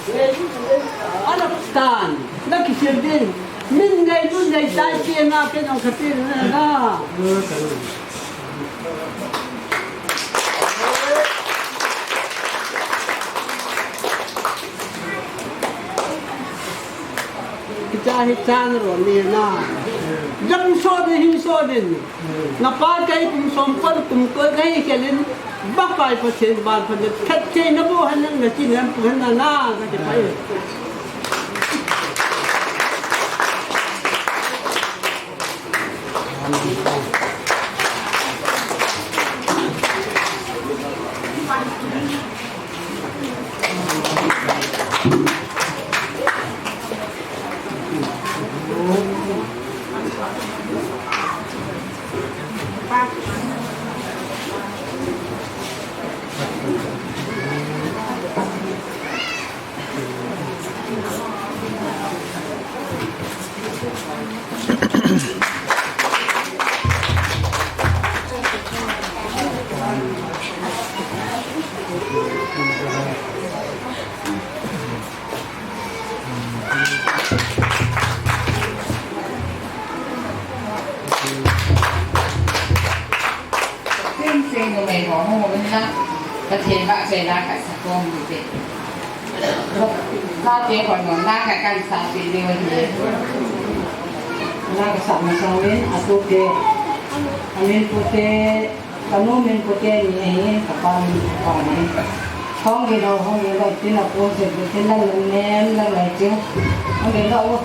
Ana tan, na kisil din. Min ngai nun ngai tai che na ke nong khatir na na. Kicha hi chan ro ni na. Jam so de hin so din. Na pa kai kum som kol kum kol kai kelin. Bakai Pathen ban Pathen phet thei na bu han na chi na pu han na na na ke pai. Sing sing numei ho hung um in lang, Pathen vahchoina khat sa kom u hite. Chate ho nopna khat kahin sah peh diu ahi. Na kasah masang in, atute, amin pute, kanu min pute ni ahi, kapa min kapa ni. Hung gin o, hung gin o, tin a pu se, tin lang nem lang lai chu. Hung gin o.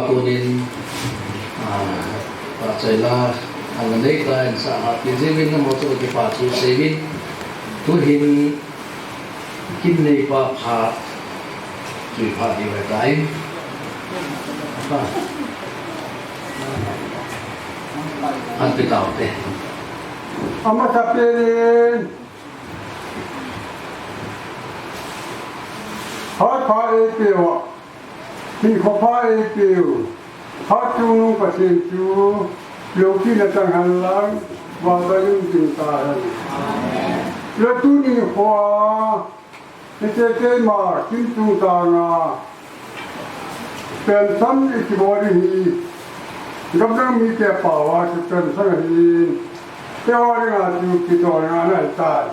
Tunin, ah, pa chaila, ang nei ta in sa ha, pi jivin na mo chu ki pa chu sevin. Tu hin kin nei pa pha, chu pha di wa ta in. Pa. An pi tau te. Ama sa pe rin. Ha pha e pe wa. Hinkho pha eipeu, phat chungnung Pathen chu loupina chang henlang, vangphat in um jing tahen. Le tuni nikho a, hiche keima kin chungchang a, pension i kibol hi, gamdang mite pao a chu pension ahin, eiho dinga chu kicholna ahitai.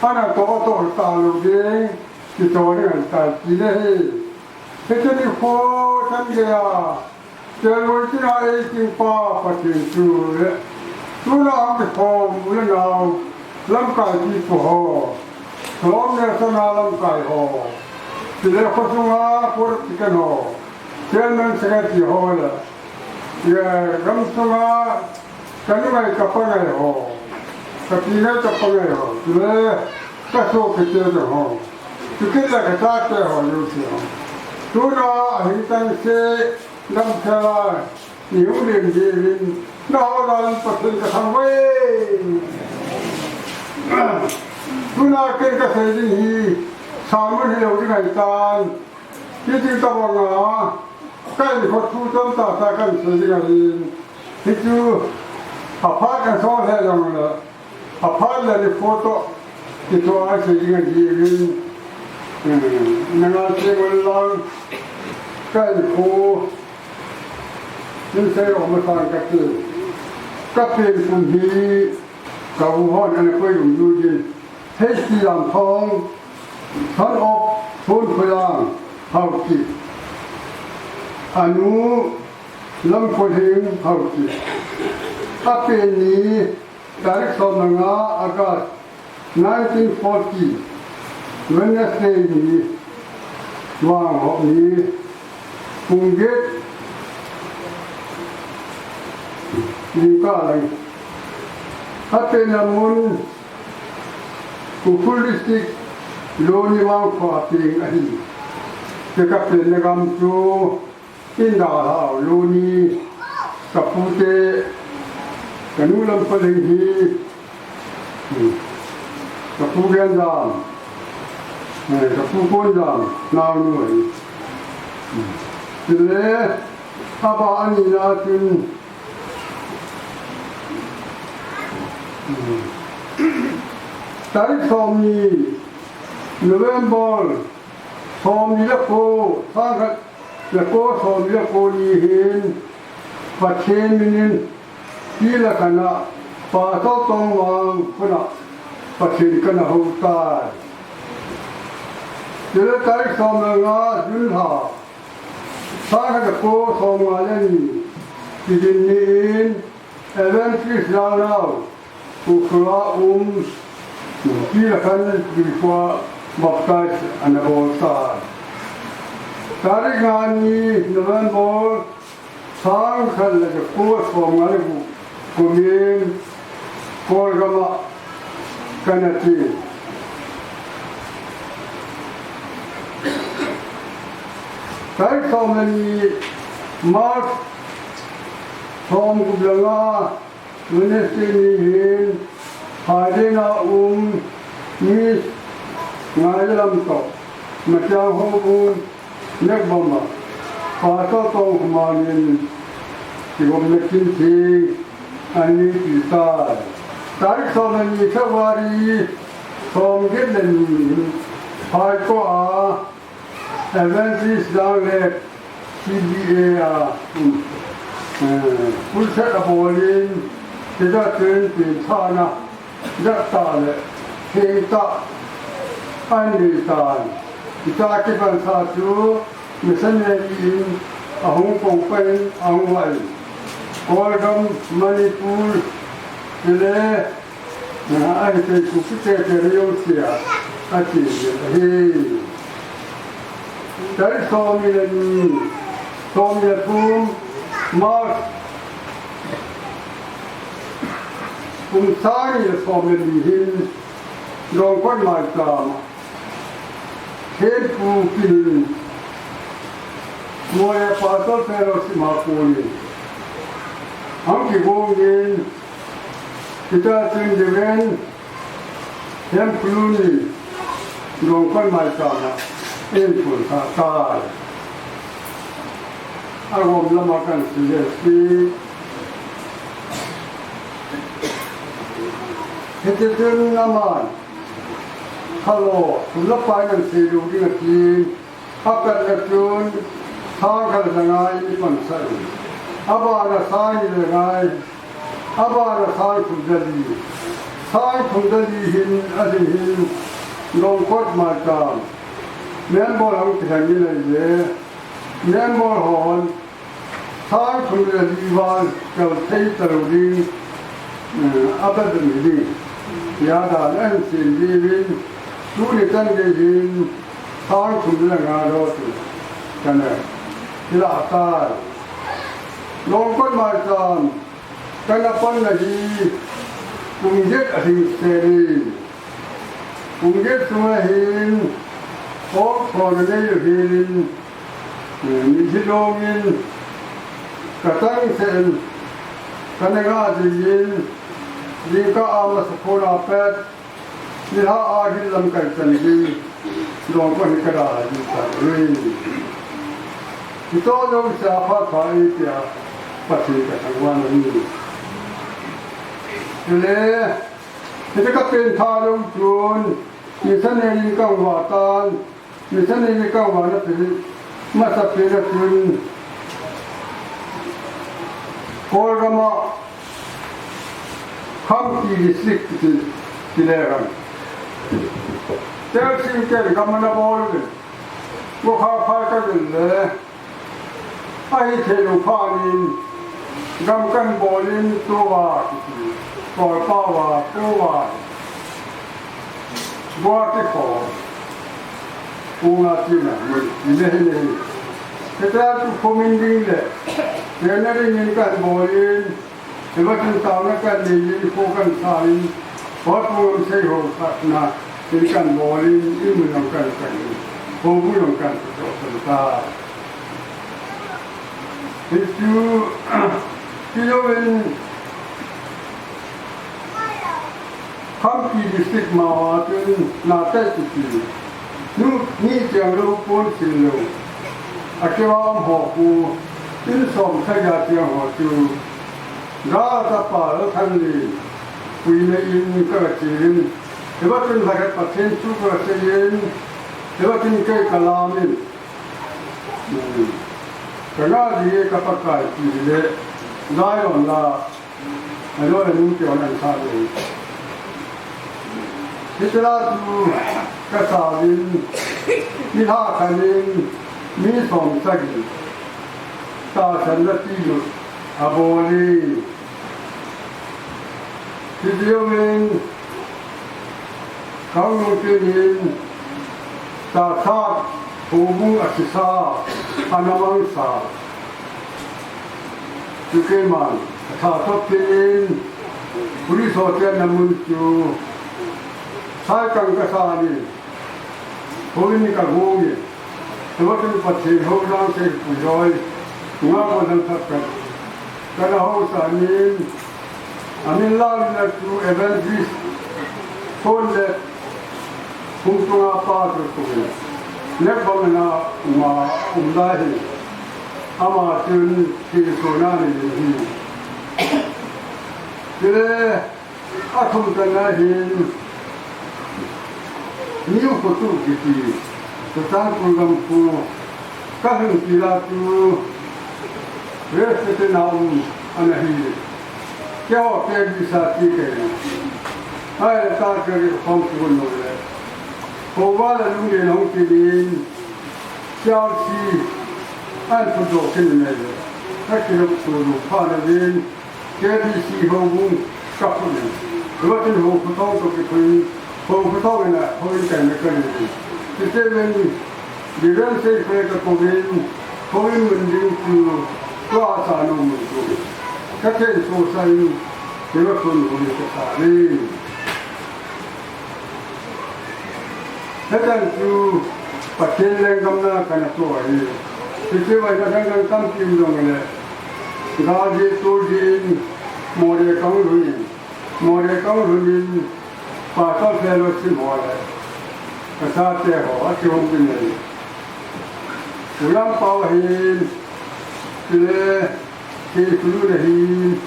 Ana toh toh talou ding, kicholna ahitai ti ahi. Hiche nikho chan geiya, chelngoi tina eikingpa Pathen chu le, tuna hung kikhom u le nao, lamkai pipu ho, Lhom Nelson a lamkai ho, chule khosunga political ho, chairman secretary ho le, le gamsunga kanungai kapangai ho, katingai kapangai ho, chule kasopi te ho, chukit le kachate ho jouse ho. Tuna ahung chengse, damsel a, nihung lim diuvin, nangho dan Pathen kathangvah e. Tuna ken kasei ding hi, sermon hilou ding ahitan. Hiti tobanga, ka hinkho thu chomcha cha kahin sei ding ahin. Hichu, aphat asol he jongle, aphat le nikho toh, kitoh a sei ding ahiuvin. Hmm, nanga sei bol lang, ka hinkho, hin sei o masang kati. Ka pen kum hi, ka u hon ana koi lum lum jin. H T Lamthong, son of Thon Khoilang Haokip. Anu Lamkhohing Haokip. Apen ni, tarik som le nga August nineteen forty, Wednesday ni, vang hop ni, Pungget, Lingka lang. Apenna mun, Ukhrul District, Loni vangkho a peng ahi. Kei kapenna gam chu, India hao, Loni, kapute, kanu Lamkhohing hi, Hmm. Kapu Genjam. Eh, kapu Konjam. Naonu ahi. Hmm. Chule, aba anina chun. Hmm. Tarik somni November, somni le ko, sangkhat le ko, somni le ko ni hin, Pathen minin, Pi Lakhana, Pastor Tongmang khut a, Pathen kana hou tai. Chule tarik som le nga June lha, sangkhat le ko, somnga le ni, Kidin ni in, Evangelist Lalnao, Ukhrul a um, Pi Lakhan Tuikua baptize ana bol tai. Tarik nga ni November, sangkhat le ko, somnga le gup, kumin, Kolgam a kana che. Tarik som le ni March, som gup le nga, Wednesday ni hin, Phailena um, Miss Ngailam toh, Matiang houin, Nekbam a, Pastor Tongkhomang in, kigomna kin theng, ana neipi tai. Tarik som le ni February, som get le ni hin, Phaikua a, Evangelist Dang le C B A a, um, eh, full set a bol in, kei ta tun pin thana, dak ta le, theng ta, an ni tan. Ita kipan sa chu, missionary in, ahung kong pai, ahung vai. Kolgam, Manipur, chule, Na, ahi thei Kuki te te le jong sia, ati jin ahi. Tarik som ni le ni, Som le thum, March, kum sang ni le som le ni hin, Dongkot Maicham, Thempu Pi hin, Moya Pastor Fellowship ma pu ni, hung kigong in, Peter Chin Deven, Thempu Lun ni, Dongkot Maicham a, in pun sa tai. Agom lama kan si le si. Hiti chun naman, hello, kum la pai nan si lu ding ati. Apatna chun, sang khat le nga in i pansah in. Abana sang ni le nga in. Abana sang thum le li. Sang thum le li hin, a ding hin, Dongkot Maicham. Member hung kilheng in ahile. Member hon, sang thum le li val, kal thei talou ding, eh, a ba ding hi ding. Tia dan ahin sem diuvin, tuni chan gei hin, sang thum le nga lou chu. Kana, kila tai. Dongkot Maicham, kana panna hi, kum get a ding se ni. Kum get sunga hin, kong thona nei u hin, Mithi longin, ka tang sen, ka nanga jingin, jingkah a masa khona pet, nilhah a hin lamkai chan ding, Dongkot hi ka da jing chan ding. Hitoh jouse a phat pha ei tia, Pathen ka thangvahna ahi. Chule, hiti ka pengtha jong chun, missionary ka vah tan, Missionary ka vahna pen, masa pen a chun, Kolgam a, Khamti District kiti, kile ran. Tel sing ken gam ana bol uvin. Ko kha pha ka vil le. Ahi thei lou phat in, gam kan bol in tua, kiti, Kolpa va, tua. Guwahati kho. Pu nga tina, mun, ni le hi le hi. Keta tu khomin ding le. Kena ding in kan bol in. Hiva chun taona kan nei in, kho kan sa in. Houbung sei ho khatna. In kan bol in, in mun kan kan in. Houbung kan kan ta. Hichu, hichu in, Khamti District ma a chun Nahtei kiti. Nu, ni cheng lou pon sin lou. A keu a um ho khu, in som sagi a cheng ho chu. Ga ta pa lo than li. Pui le in ka chi in. Hiva chun la ka Pathen chu ka sei in. Hiva chun kei ka lam in. Ka nga ji ka Pakai ti le, Zion la, a lo le nu ti on an sa le. Hitla tu ka sa vin, mi ha ka nin, mi som sagi, ta san la ti lu, a boli. Hitiuvin, Khanglungpin in, tahsa, houbung a sisa, ana mangsa. Chu keiman, a tha thop pin in, police hotel na mun chu, sai kang ka sa ni, houin ka gong in, Tuatin Pathen hou dang sei pui loi, nga ko dang thak kan. Kana hou sa nin, amin la na tu evangelist, phone le, hung tunga pa tu tu. Nek bang na uma um lai hi. Ama tun ki so na ni hi. Kile, A thum tana hin, New Khotu kiti, Churachandpur gam khu, ka hin kila tu, West te na um, ana hi. Kya ho ke bi sa ti ke. Ai ta ke ri khom tu no le. Ho wa la lung le no ti din, Chelsea, an pu do kin ne le. Ka ki lo tu lu pa na din, K B C houbung ka phun in. Tuatin hou khu thong to ki phun, hou khu thong in a, hou in kai na ka ni. Ti te men, di ren sei fe ka ko vin, Houin mun ding chu tua sa nom mun chu ka thei so sa in, kei va sun houin ka sa ding. Hetan chu Pathen lenggam na kana to ahi. Hiche vai na dang dang tam kim jong le. Gal ji tu ji in, mo de kang lu in. Mo de kang lu in. Pastor fellowship ho le. Ka sa te ho, a ti hong kin le. Ulam pau ahin, chule, Kei Khulu le hin,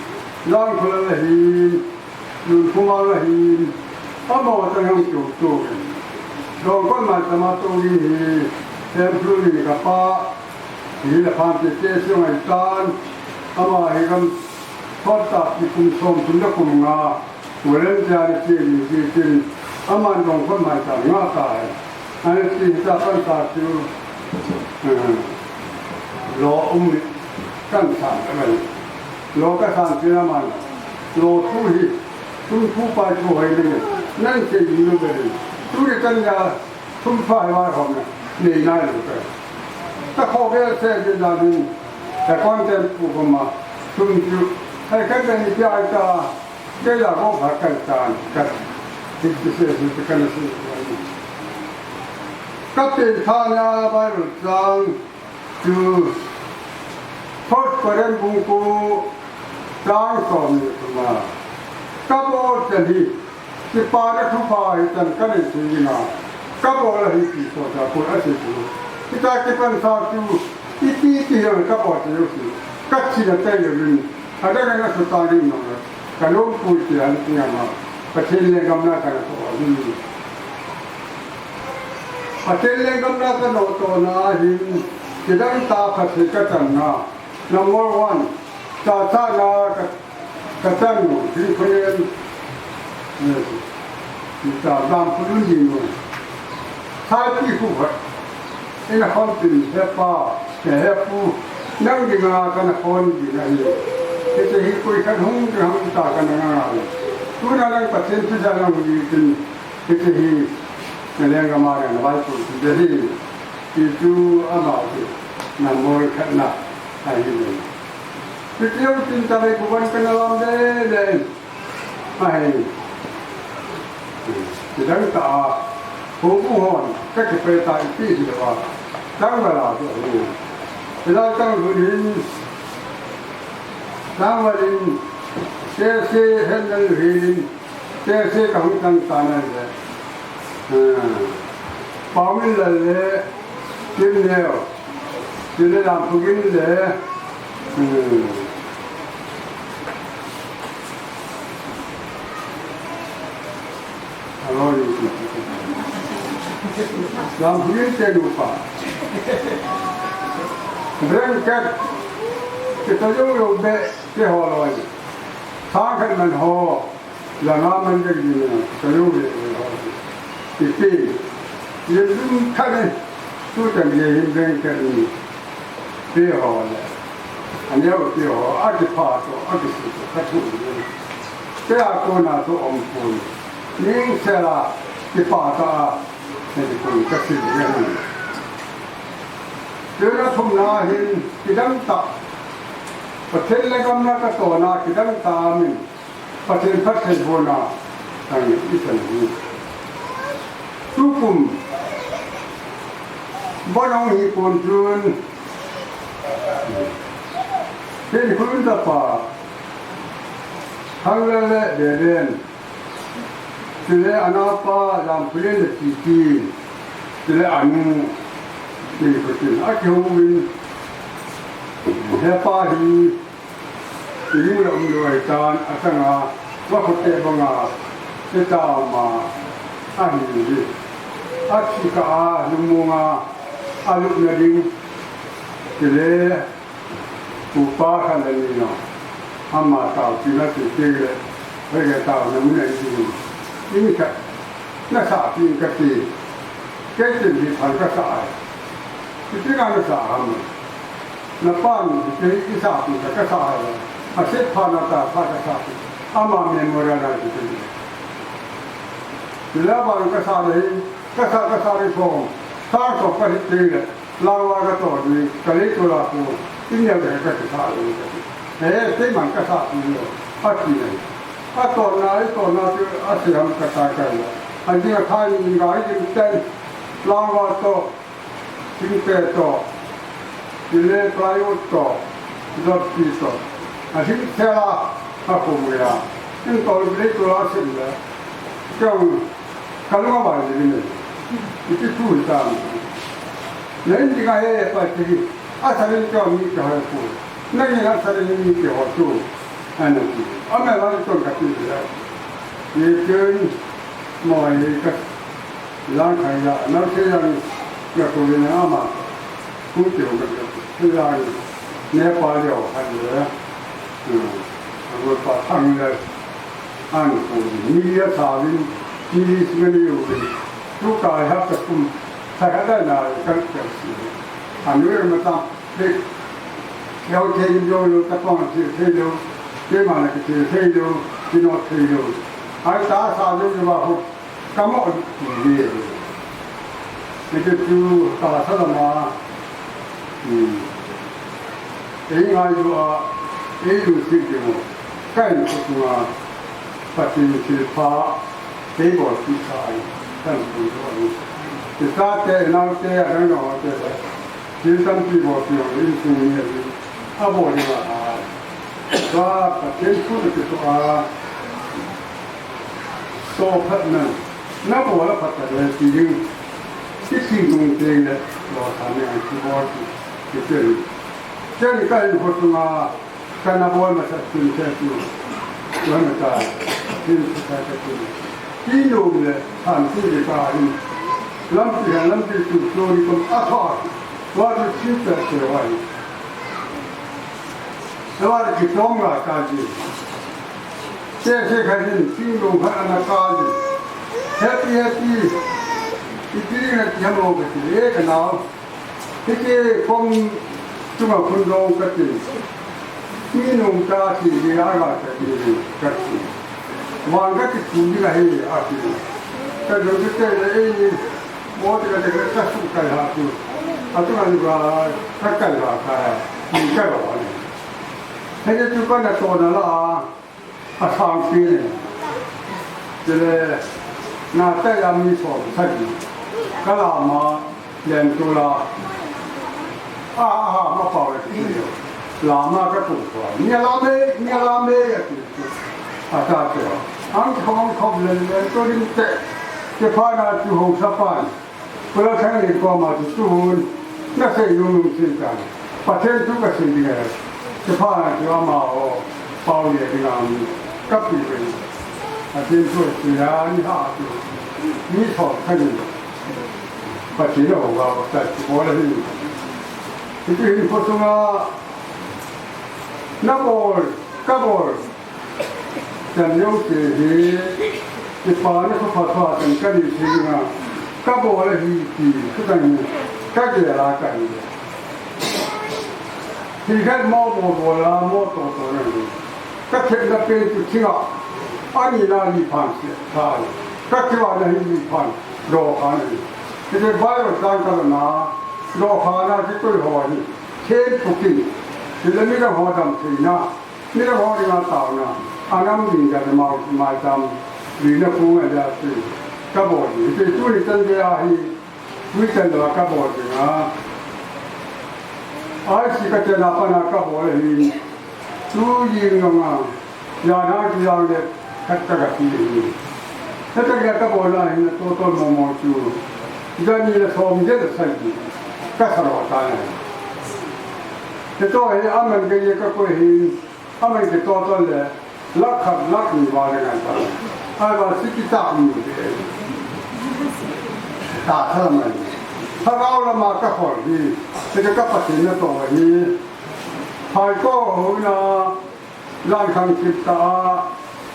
Lang Khulu le hin, Lun Khuma le hin, amaho tah hung tiu tiu. Dong kon mai tama tiu hi, Hem Khulu ni ka pa, hi le phan te te siu ngai tan, ama hi gam, thot ta pi kum som kum le kum nga, Volunteer ni ti ni ti tin, aman dong kon mai ta nga ta. Ani ti ta pan ta chu, eh, lo um ni kan san ka ni. Lo ka san ti na man. Lo thu hi, thu thu pa thu hoi ni. Nan ti ni lu be ni. Tu ni kan ya, thu pa hi wa hom na. Ni na lu ka. Ta kho be se ti da ni. Ta kon te pu ko ma. Thu chu. Hai kan ni ti ai ta. Kei a ko pha kan tan, kan, ti, ti se, ti, ti kan se. Ka pen tha na Bible chang chu, First Corinth bung ko chang som ni kuma. Ka bol chan hi, kipana thupha hi chan kan in thei na. Ka bol hi ti so ta ko a se chu. Kita kipan sa chu, iti ti hi ka bol te yo si. Ka chi na te yo ni. Adang na su ta ni no. Ka lungput ti ahi ti ama. Pathen lenggam na kana toh ahi. Pathen lenggam na kana toh na ahin. Kidang tah Pathen kachan na. Number one. Tah tah na ka, kachan no. Hi ko yen. Yes. Kita dam pulun di no. Thai pi khu phat. Ina khom tin, he pa, he, he pu, nang dinga kana khon ding ahi. Hiche hi koi khat hung ding ham ta kana nga nga. Tuna nang Pathen thu ja nang di tin, hiche hi, na lenggam a na vai pu ti de hi. Ti chu ama hi, na moi khat na, ahi le. Ti chu tin ta le ku ban kana lam de le. Ahi. Kidang tah a, houbung hon, ka kipah tah ipi hilou a, tangval a chu ahi. Hilai tangval in, tangval in, tese hen nan lu hin, tese ka hung tang ta na le. Ah. Paomin Lal le, Kimneo. Chule Lamphugin le, hmm. Alo ni. Lamphugin te nupa. Blanket. Kita yo yo be, te ho lo ni. Thang khat man ho. Langa man dek ding na, ka lo ve ve ho. Ipi, ye lum khat e, tu tan ye hin blanket ni. Pe ho le. Aneo pe ho, a kipah to, a kisu to, ka thu ni. Pe a kona to om pon. Ning sela, kipah ta, ne ki pon ka si ni. Tuna thumna hin, kidang tah. Pathen lenggam na ka toh na, kidang tah min. Pathen phatthei bohna, tang i chan hi. Tukum, bon hung hi pon chun, Thenkhul in tapa, Thanglal le Beben, chule anapa Lamphulin le Titi, chule anu, Thenkhul in, akihouvin, hepa hi, Inu la um lou ahitan, atanga, vakhote banga, teta uma, ahi hi. Athi kah a, lungmonga, alupna ding, tile, upa khat le ni no. Ama taopina ti tile, vege taona mun ahi ding. Imi khat, nasah pin kati, kei tin hi phan kasah ai. Kiti na nasah ham. Na pan, kei isah pi ka, kasah hai. Aset pha na ta, pha kasah pi. Ama memorial na kiti. Ila ban kasah le, kasah, kasah le song. Sang song ka hiti le. Langva ka to ni, ka lei to la ko, in ya ka ka sa lo ka. Eh, te man ka sa ni lo. A ti nei. A to na, i to na tu, a se ham ka ta ka lo. A ji ka ni ga i ten. Langva to, Singte to, ile plywood to, dot pi to. A sing sela, a ko ya. In to le to la sin le. Kang Kalunga bai ni ni. Iti tu hi ta. Na in dinga he pa ti. A sa ni to ni to ha ku. Na ni a sa ni ni to ho tu. Ana ti. A me la to ka ti ya. Ye ke ni. Mo ye ka. Lang kai ya. Na se ya ni. Ya ko ni na ma. Ku ti ho ka. Ku ya ni. Ne pa yo ha ni. Hmm. Ko pa thang le. An ko ni ya sa vin, ni si ni yo vin. Tu ka ha ta kum, sa ka da na ka ka si. An yo ma ta, de, yo te yo yo ta pa si te yo, te ma na ke te yo, te no te yo. Ai ta sa yo yo ba ho, ka mo ni ye. Ni ke tu ta sa la ma. Hmm. Ei ngai yo a, ei lu si de mo. Ka in ko tu ma. Pathen thilpha, kei bol kit sa ahi, kan pui lou ahi. Kicha te, nao te, adang dang ho te le, thil tampi bol kit lou, insung mi ahi, abol ding ahi. Tua, Pathen thu le kitoh a, toh phat nan, nabol a phat le ti ding, kiti nung te le, lo sa ne an kibol kit, kiti. Chen ka in ho sunga, Kana bol masa tin te tu. Wana ta. Tin te ta te tu. Ti nom le, than ti le ta in. Lampi ha, lampi tu tu ni kum a tho. Wa tu tin te te wa ni. Wa ki tong la ka ji. Te se ka jin, tin nom ha ana ka ji. Happy, happy. Iti na ti ha mo ka ti. E ka nao. Hiti kom chunga khun dong ka ti. Mi nung ta ti di a ga ka ti di ka ti. Wang ka ti tu di la he a ti. Ka dong te te le e ni. Mo te ka te ka su kai ha tu. A tu ka ni ba ka kai ba ka. Ni ka ba ni. He tu ka na to na la. A sang pi ne. Chule, na ta ya mi som sa di. Ka la ma, len tu la. A, a, a, ma pa le ki yo. La ma ka tu ko. Ni la me, ni la me ya ki. A ta te. Ang khom khom len, len tu rin te. Ke pa na tu ho sa pa. Kula thang le ko ma tu tu hun. Na sei lung lung sei ta. Pathen thu ka sei ding a. Te pha na tu ama o. Pau le ding am. Ka pi ve. Pathen thu sei ya ni ha tu. Ni tho ka ni. Pathen ho ga ta tu bo le ni. Ti tu hin ko tu ma. Na bol. Ka bol. Chan jong te hi, kipa ni kho pha pha chan ka ni thei nga, ka bol ahi ti, ka chan ni, ka gel a ka ni. Hi khat mo bol bol a, mo to to na ni. Ka thep na pe tu thinga, ani na ni phan se, thai. Ka thiwa na hi ni phan, do kha ni. Kite bai ro chan ka na, do kha na ti koi ho ni. Chen pu kin, ti le mi ka ho dam thei na. Ni le ho ri ma tao na, a nam ni ja de mau mai tam, ri na ku ma ja ti, ka bo ni, ti tu ni tan de a hi, wi tan de ka bo ni na. Ai si ka te na pa na ka bo le ni, tu yi no ma, ya na ji ya le, ka ta ka ti ni. Ka ta ka ka bo na hi na to to mo mo tu, ja ni le som je le sai ni, ka sa ro ta na. Te to he a man ke ye ka ko hi, Aman kitoh toh le, lakh khat lakh ni val le ngai ta. Ahivang siki ta ni de. Ta tha lamai. Lhagao lama ka khol hi, te ka Pathen natoh hi. Phai ko ho na, lan khang kit ta a,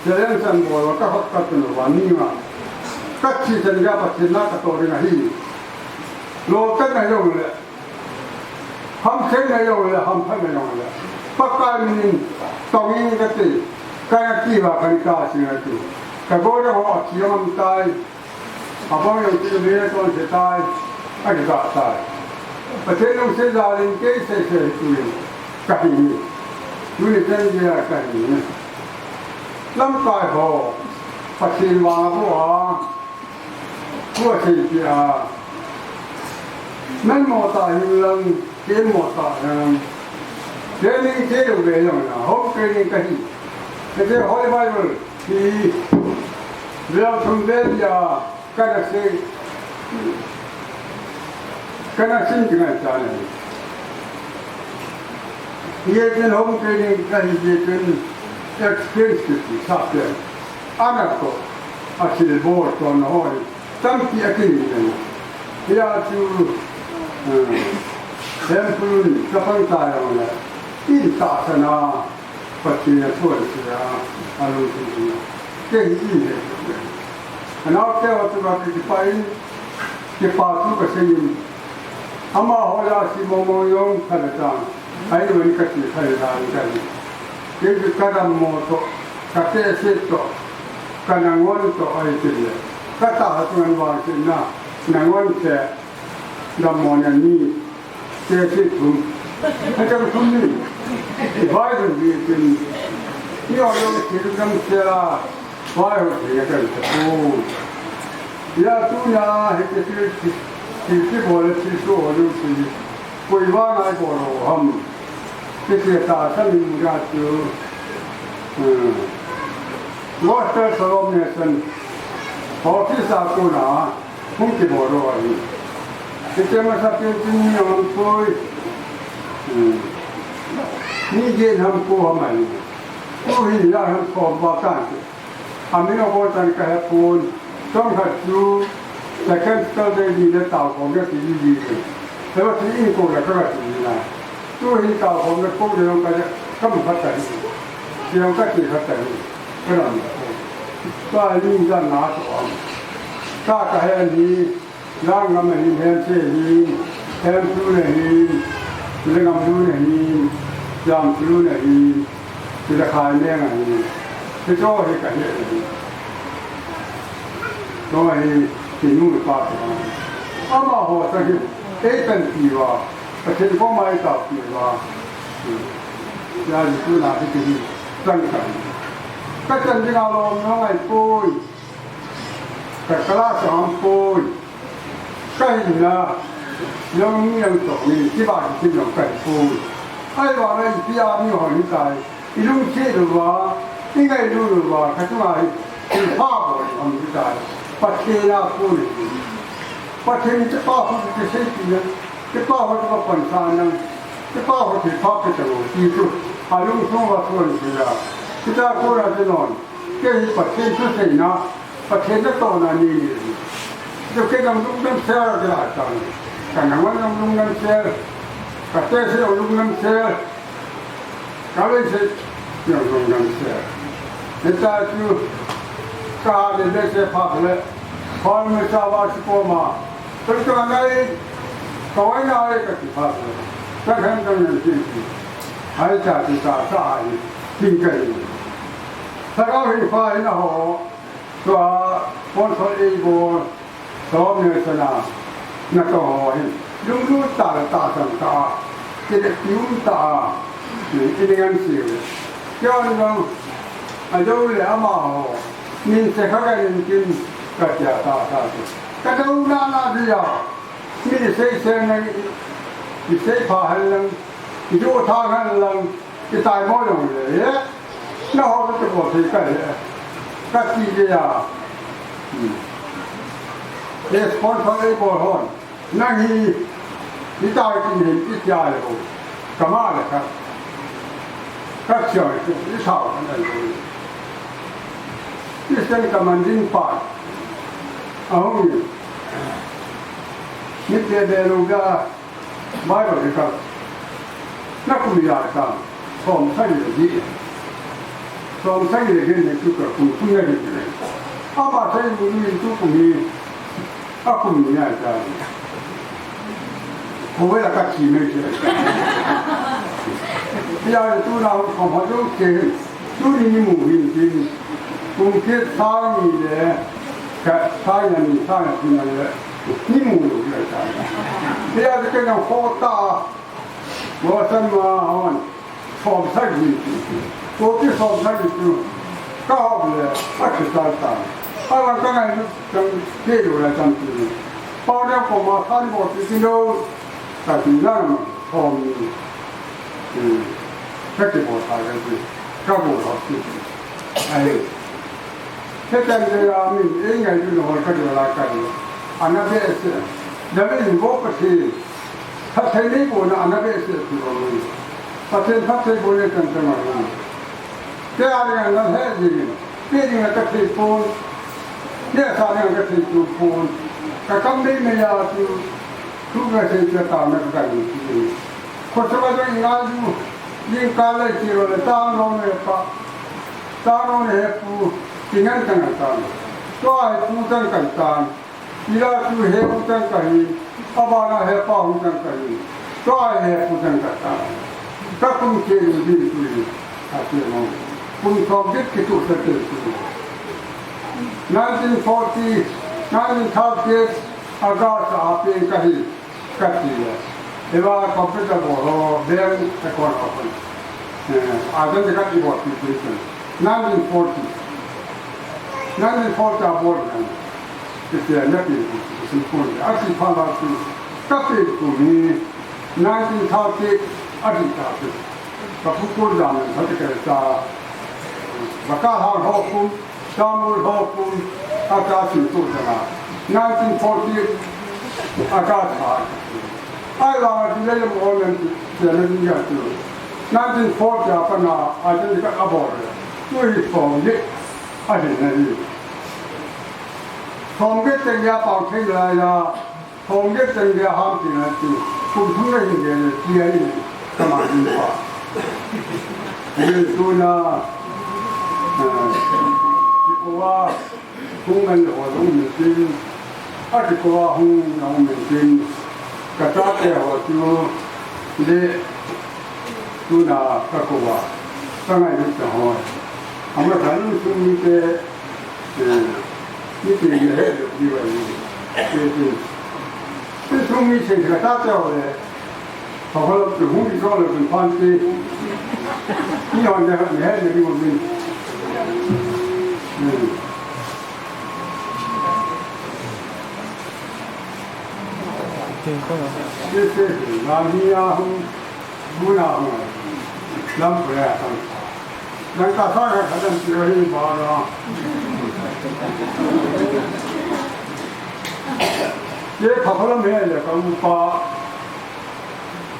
Jalen san bol ka hot ka tun va ni ma. Ka thi san ga Pathen na ka toh ring ahi. Lo ka na jong le. Hamsei na jong le, hamphat na jong le. Pakai min in tong in kati, kana ti va kana ka si na tu. Ka go jong ho a thi jong am tai. Abang jong ti le ton se tai. A ki ka tai. Pathen lungset jal in kei sese tuin kahi. Tuni chan geiya kahi. Lamkai ho, Pathen vang abol a, tua seipeh a. Nang mo ta hilang, ken mo ta hilang. Training che lou ve jong na, home training kahi. Hiche Holy Bible hi, vel thum vel a, kana sei, kana sim kingai ta ne. Hiche home training kahi, hiche experience kiti sa pen. Ana toh, athilbol tohna ho hi tampi akinei in. Hia chu, eh, Hempun chapang ta jong le, in tahsan a, Pathen a thuan sia, alungthim sia. Kei hi in he. Anaote ho chu kakipah in, kipa thu kasei in. Amaho jasi momo jong khat le chang. Ahi vang kati khat le chang kati. Kei chu kadammo toh, katehse toh, kanangon toh ahi tile. Katahsa chunga vang kit na, nangon se, dammo na ni, tehse thum. Hachang thum ni. Vai thum ni tin. Ni ho jong thil dam se la. Vai ho thei kan ta pu. Hia tuna hiche thil, thil, thil kibol le thil soh ho jong chu, koi vanga ibol u ham. Hiche tahsan in mu a chu, hmm, Gospel Salom Nation office a kona hung kibol u ahi. Hiche masapen chu mi ham poi. Hmm. Mi jen ham ko ham ahi. Ko hi la ham ko ba tan. Amin abol chan kahepon, chomkhat chu second Saturday ni le taokhom le ti ji ji. Heba ti in ko le kati na. Tu hi taokhom le ko le ka, kamu khat ahi. Ti kati khat ahi. Kalam ko. Tua hi jan na to am. Ka kahe ni, Jangam ahin, Hemse ahin, Hemlun ahin, Lengamlun ahin, Jamlun ahin, Lekhaimeng ahin. Hicho hi kahe ahin. Tua hi kinu pa te. Amaho sa hi, ei tanpi uva, Pathen koma ei tanpi uva. Hijeh chun ahi kiti hi, chang kan. Kachan dinga lom ngai poi. Ka class a um poi. Ka hinna, jong mi jong toh mi, kiba kitim jong kahi poi. Ahivangin ipi a mi hon hitai. Ilungset louva, ingailut louva, kachunga hi, thilpha bol hon hitai. Pathen a kon ahi. Pathen in chapa ho kiseipi na. Chapa ho chu kapansan lang. Chapa ho thilpha pe tao ti chu. Alungsung uva suan sila. Hitia kona chu non. Kei hi Pathen thuseina, Pathen natohna nei nei. Chu kei jong lungdam sel a kei la tan. Ka nang jong lungdam sel. Ka tehse jong lungdam sel. Ka leiset jong lungdam sel. Hitia chu ka le le se pha le. Hol me sa va si ko ma. Tun ka ngai, ka wai na le ka ti pha le. Ka khan ka ngai ti ti. Hai cha ti ta sa ai. Tin ka ni. Sa ka hin pha hin a ho. Tua sponsor ei bol, som ne sana, na to ho hin. Lunglut tah le tahsan tah, kile pium tah, i, i ngan siu. Kei on jong, ajou le amaho, min se kha ka in kin, katia tahsa tu. Ka dou na na dia, min sei se na, i sei pha hen lang, i jo tha hen lang, Kitai mo jong le, eh? Na ho ka ko thei ka he. Kati dia. Hmm. He sponsor ei bol hon. Nang hi, hitai ti hin, itia le ho. Kama le ka. Ka chia le, i sao ka nai ho. Eastern Commanding pa. Ahung ni. Ni te be lu ga. Bible hi ka, na kum ijat ham, som sagi le li. Som sagi le li ni chu ka kum thum na hi. Ama sagi mu ni chu kum ni, a kum ni a ta. Ko ve la ka chi me che. Ya tu na ko ho jo ke. Tu ni ni mu hin tin. Kum ke sa ni le, ka sa ni sa ni le. Ni mu lo le ta. Dia de ke na ho ta. Mo san ma hon. Som sa ni. Ko ki som sa ni tu. Ka ho le. A ki ta ta. A la ka ngai ni chang ke lo la chang ti. Pa na ko ma san ko ti ti lo. Ta ti na ma. Som ni. Ka ki bo ta ka ti. Ka bo ta ti. Ai. Satan te ya min, ei ngai tu no ka jo la ka jo. Ana be se. Da be ni bo pa se. Pha se ni bo na ana be se tu ro ni. Pa se pha se bo le tan tan ma. Te a le na he ji ni. Te ni ka se pon. Te sa ni ka se tu pon. Ka kam be me ya tu. Tu ka se ta ta na ka ni. Ko sa ba jo ngai ju. Yin ka le ti ro le ta no me pa. Taro ne he pu, tingan kan tan. Tua he pu tan kan tan. Ila tu he pu tan ka hi. Abana he pa hu tan ka hi. Tua he pu tan ka tan. Ka kum ke ni din tu ni. A ke mo. Kum som dit ki tu sa ke tu. Nineteen forty, nineteen thirty, August a pen ka hi. Ka ti le. Eva computer bo ho, bank account ho. Eh, a dan ka ti bo ti ti. Nineteen forty. Nineteen forty a bo na. Ti ti na ti ti ti. A ti pha la ti. Ka ti ku ni nineteen thirty a di ta ti. Ka pu ku da men ka ti ka ta. Ba ka ha ho ku. Samuel Hawkins a ka sin tu sana. Nineteen forty a ka tha. Ai la ma ti le mo men ti le ni ya tu. Nineteen forty a pa na a ti ka a bo le. Tu hi song ye. A hin na ni. Song ye te ya pa ke la ya. Hong le chang le ham ti na ti, kum thum na hin le le ti ai ni, kama hin pa. Yin tu na, eh, ti ko wa, hung an ho dong min tin, a ti ko wa hung na min tin, ka ta te ho tu, le, tu na ka ko wa, ka ngai ni ta ho. Ama ta ni su ni te, Eh, ni ti ni he lo ni wa ni. Ti ti. Ti sung ni chen ka ta te o le. Pa pa lo tu hung ni so lo tu pan ti. Ni ho ne he ni ni mo ni. Hmm. Ti ko. Ti ti. La ni ya hung. Buna hung. Lam ko ya kan. Nang ka sa ka kha dan ti ro hi ba na. Ye pha pha lam he le ka upa.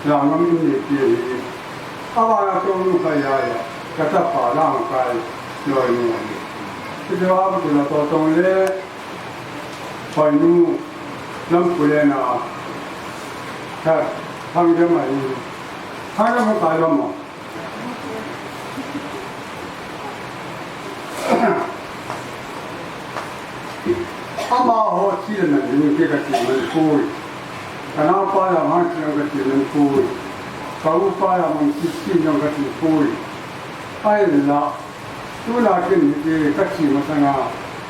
Yang ngam in ni ti hi. A ba na to nu ka ya ya. Ka ta pa na ma kai. Lo ni. Ti jo a bu na to tong le. Hoi nu. Lam ku le na. Ka. Phang ja ma ni. Phang ja ma ka lo mo. Amaho thi le na ni ke ka ti man poi. Ka naopa ya man thi ka ti man poi. Ka upa ya man thi thi ka ti poi. Ai la, tuna kin ni ke ka ti ma sanga.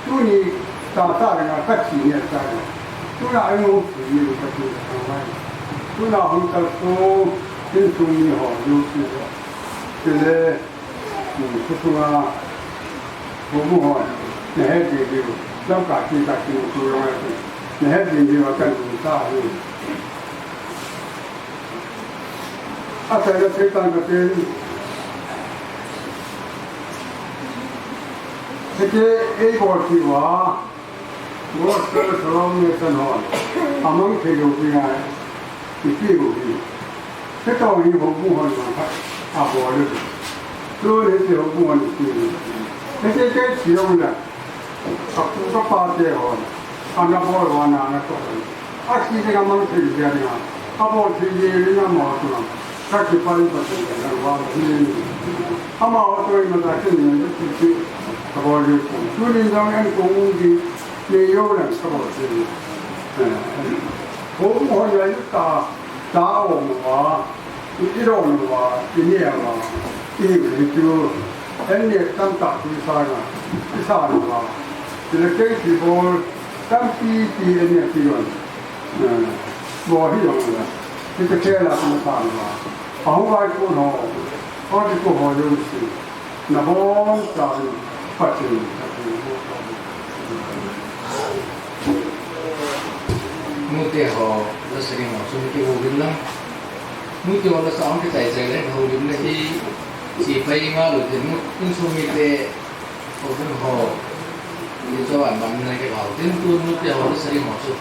Tuni ta ta le na ka ti ni ta le. Tuna ai mo thi ni ka ti ma sanga. Tuna hung ta so, tin tu ni ho, yu ti le. Ti le, Khusunga, houbung hon, nahet ding diu, lamkai ti ka ti tu lou, nahet ding diu, akan ding ta hi. Achaina thei tan ka tin, hiti ei bol ti uva, Gospel Shalom Mission hon, amang thei lou pi ngai, ipi lou pi. Kei tong hi houbung hon jong khat abol u. Tun hiti houbung hon ipi. Hiti kei thi jong le. Kapu kapa te hon. Ana bol uva ana toh. Athi dinga mang thei jia dinga. Abol thei jia dinga mo tu. Kakipah in Pathen ka nang uva hi. Amaho toh imacha kin ni ti ti. Kabol u. Tunin jong en kong um di. Nei jou leng kabol u. Houbung hon jong ta. Ta um uva, i, i don uva, i neh uva, i hiu hi chu, en neh tamtah chu i san a, i san uva. Chule kei thilbol tampi pi en neh pi uva. Bo hi jong la, hi te che la na ta ma. A ho vai ko no, ko ti ko ho yo si. Na bon ta ni, pa ti, pa ti. Nute ho, la sa ni mo, so ni ki wo bin la. Nute ho la sa ang ki tai tai le, ho bin la hi, si pai nga lo te, nu, in so mi te, ho bin ho. Ni so an ban na ki ho, tin tu nute ho la sa ni mo so.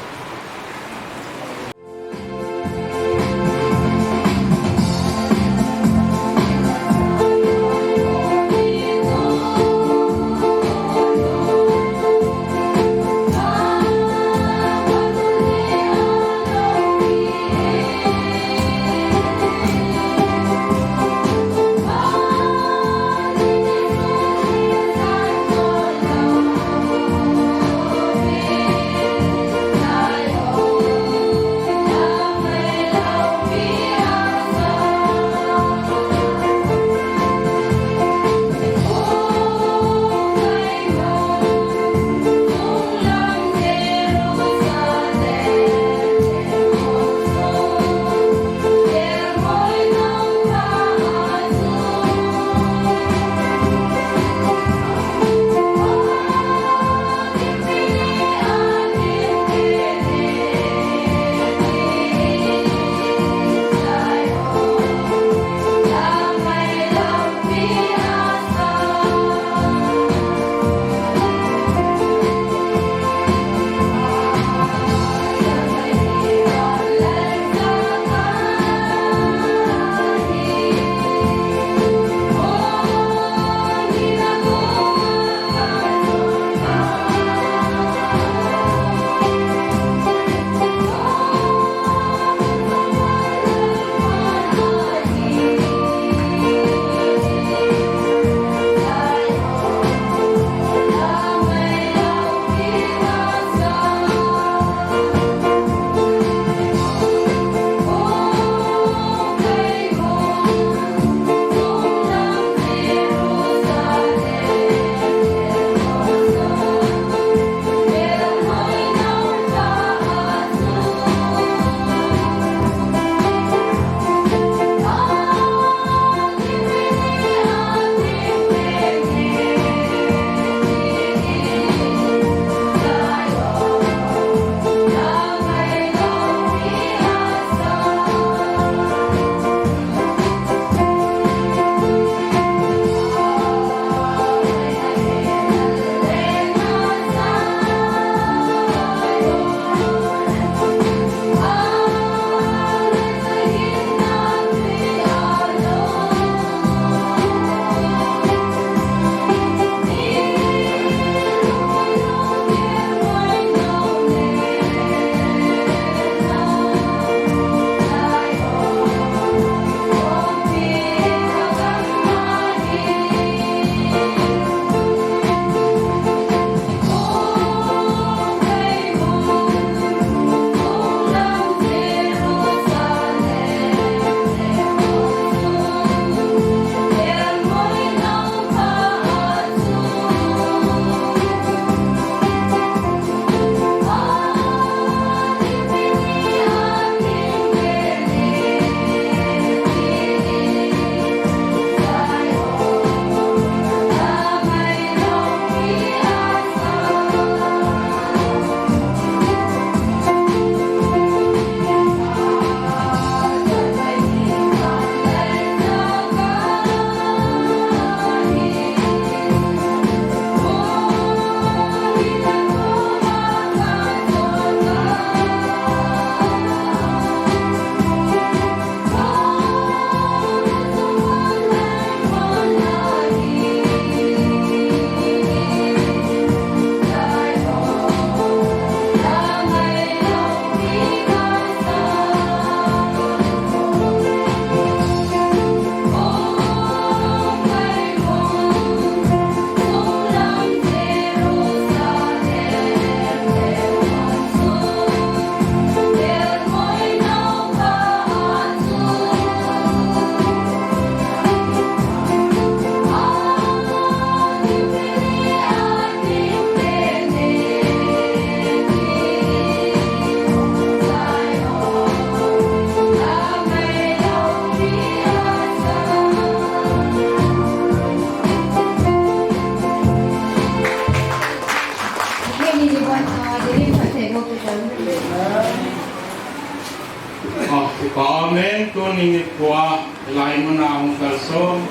Pa, amen. Tuni nikho a, hilai muna hung kalson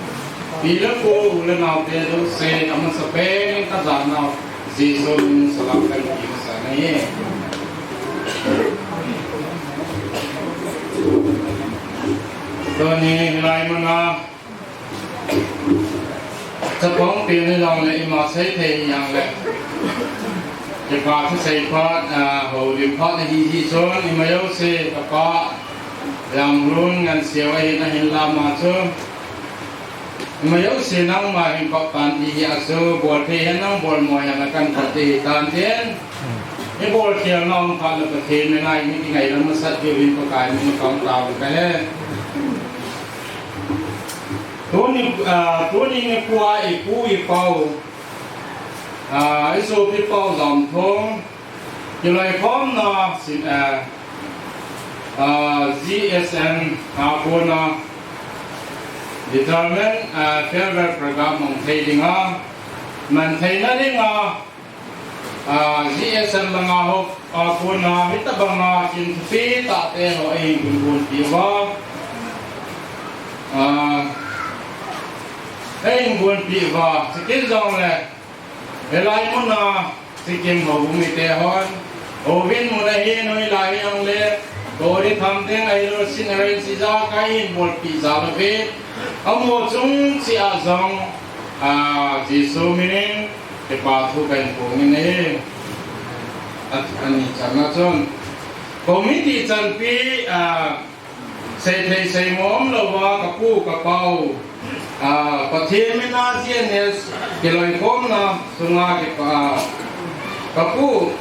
pi le pu, u le nao te jouse, amasapen in kajana Jesu min in salam kahin pe masa nahi. Tuni hilai muna chapang pen hijongle ima seithei hijongle, kipa thusei phat, ah, houlim phat ahi jeh chun ima jouse, kapa Lamlun Nganseo ahin, ahin lam a chu ima jouse nangma hin kop tan ti hi a chu, bolthei hen nang bolmo hen a kan kop ti hi tan tin. Ibol khel na um phat le Pathen min a i kingai lam masat diu hin Pakai min in kong tao kahe. Tuni, ah, tuni nikho a ipu ipau, ah, isopi Pau Jamthong kiloikhomna sin, ah, ah, G S M a kona retirement, ah, farewell program mang thei dinga, man theina dinga, ah, G S M langa ho, ah, kona hitabanga kin thupi tahte ho ahin gonpi uva, ah, ahin gonpi uva, chukit jongle hilai muna Sikkim houbung mite hon, houbung mun ahin, hoilai hijongle, Tori Thamteng ahilou, Sin Aren Sija kahin bolpi jal uve, amaho chung cheh a jong, ah, Jesu min in kipa thu kahin phong in ahi. At, ani channa chun committee chanpi, ah, seithei seimo umlouva, kapu kapau, ah, Pathen min a G N S kiloikhomna sunga kipa, kapu,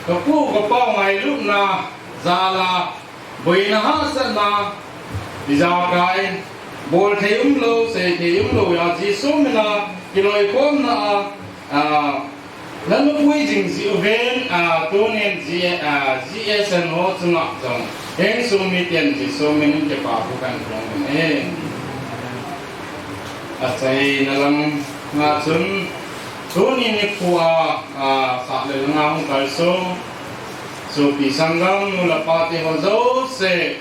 kapu kapau ngailutna jal a, boina hahsatna, ijakai, bolthei umlou, seithei umlou a, Jesu min a kiloikhomna a, ah, la nopui jing jeh uvin, ah, tunin G-, ah, G S M ho chunga jong insung miten Jesu min in kipa thu kahin phong in ahi. Achaina langa chun, tuni nikho a, ah, sah le langa hung kalson sopi sanggam nu le pa te ho jouse,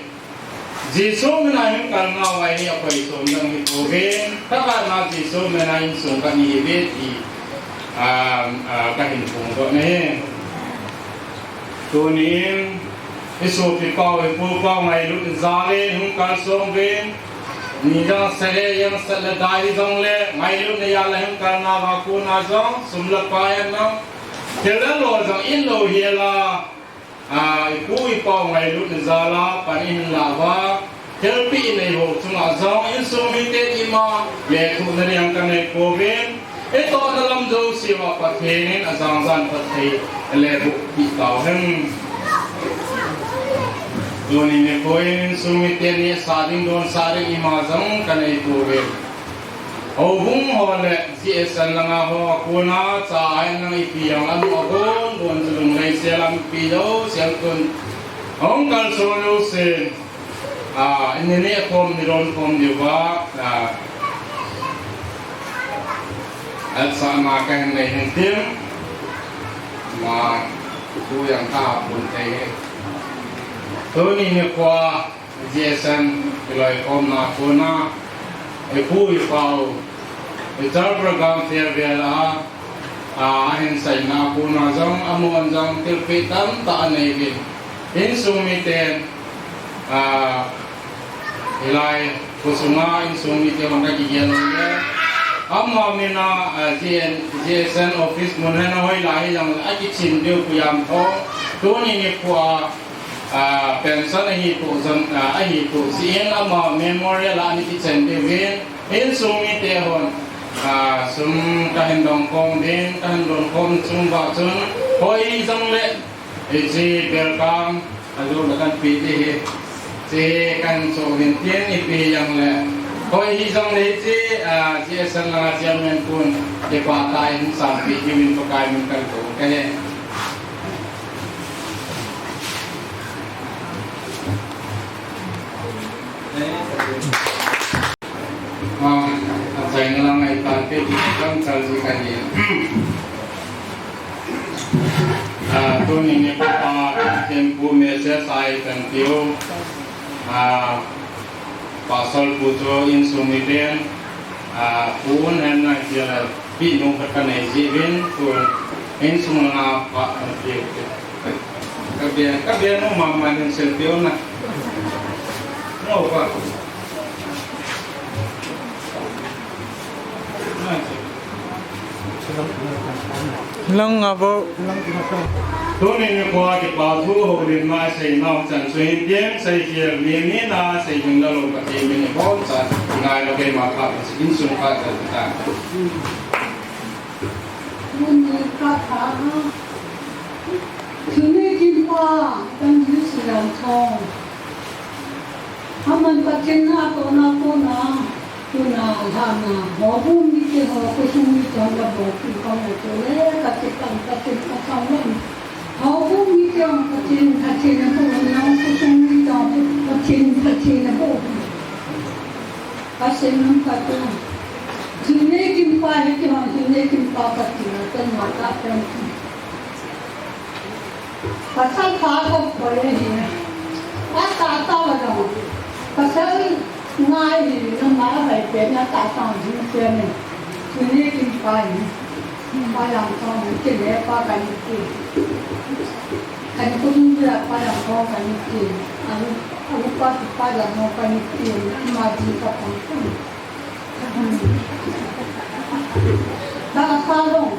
Jesu min a hin kalna uva hi akoi som dang hi pouvin, thakhat na Jesu min a insung kani hiuve ti, ah, ah, kahin phongdoh nahi. Tunin isopi Pau, ipu Pau ngailutna jal in hung kalson uvin, ni jong sele jong sele dai jongle, ngailutna jal a hung kalna uva kona jong, sum le pai anang, thil le lo jong in lo hel a, ah, ipu ipau ngailutna jal a pan ihin lah uva, thilpeh inei ho chunga jong insung mite ima lethuhna ding kanei pouvin, itohna lam jouse uva Pathen in ajang jan phatthei eiboh peh tauhen. Tuni nikho in insung mite nehsah ding donsah ding ima jong kanei pouvin, houbung ho le G S M langa ho a kona cha a in lang ipi jong anu agon gon chu lunglei sel a mipi jouse a kon hung kalson jousen, ah, ini neh khom ni don khom diuva, ah, atsahna kahin nei hen tin, ma, thu jong kahapon tei e. Tuni nikho a G S M kiloikhomna kona, ipu ipau, ichal program farewell a, ah, ahin seina kona jong, amahon jong thilpeh tamtah anei uvin, insung miten, ah, hilai khosunga insung mite hon kakigel le, ama min a, ah, G N, G S M office mun hen a hoilai hijongle akichin diu pu jam tho, tuni nikho a, ah, pension ahi toh jong, ah, ahi toh jeh in ama memorial a ana kichen diuvin, insung mite hon, ah, sum kahin dong khom uvin, kahin don khom chung uva chun, hoi jongle, hiche welcome, ajou le kan pe ding ahi, hiche kahin cho uvin tin, ipi jongle, hoi hijongle hiche, ah, G S M langa chairman pun, kipah tah in hung sanpeh diuvin Pakai min kakou kahe. Ah, achaina langa itan te, kamchal ji kahi. Ah, Tuni nikho a thempu message a i pen tiu. Ah, Pastor pu chu insung miten, ah, pu un hen na jia la pi nu khat ka nei ji vin tu insung na pa an tiu. Ka bia, ka bia nu mama hin selfie un na. No pa. Lang abo. Tuni nikho a kipa thu houlimna sei nau chan chu hin tieng sei khel ni ni na sei hin la lo ka ti mi ni bol chan ngai lo keima kha insung kha chan ta. Tuni kha kha. Tuni kimpa kan ju si lam thong. Aman Pathen na tona kona, tuna lhana, houbung mite ho, khosung mite ho, la bol pi pang le chule, Pathen, Pathen, Pathen, Pathen. Houbung mite ho, Pathen, Pathen, Pathen, khosung mite ho, Pathen, Pathen, Pathen. Ka sei nom ka tu. June kimpa hi ti ho, June kimpa ka ti na, kan ma ka kan ti. Pasal pha ko koi hi. Ata ta wa dong. Pasal ngai hi na ma bai pe na ta ta jin pe ne. Tuni kimpa hi. Pa yang ta ni ke le pa ka ni ke. Ka ni ko ni la pa yang ko ka ni ke. Alu, alu pa pa yang ko ka ni ke. Ma ji ka pa. Ba ka pa dong.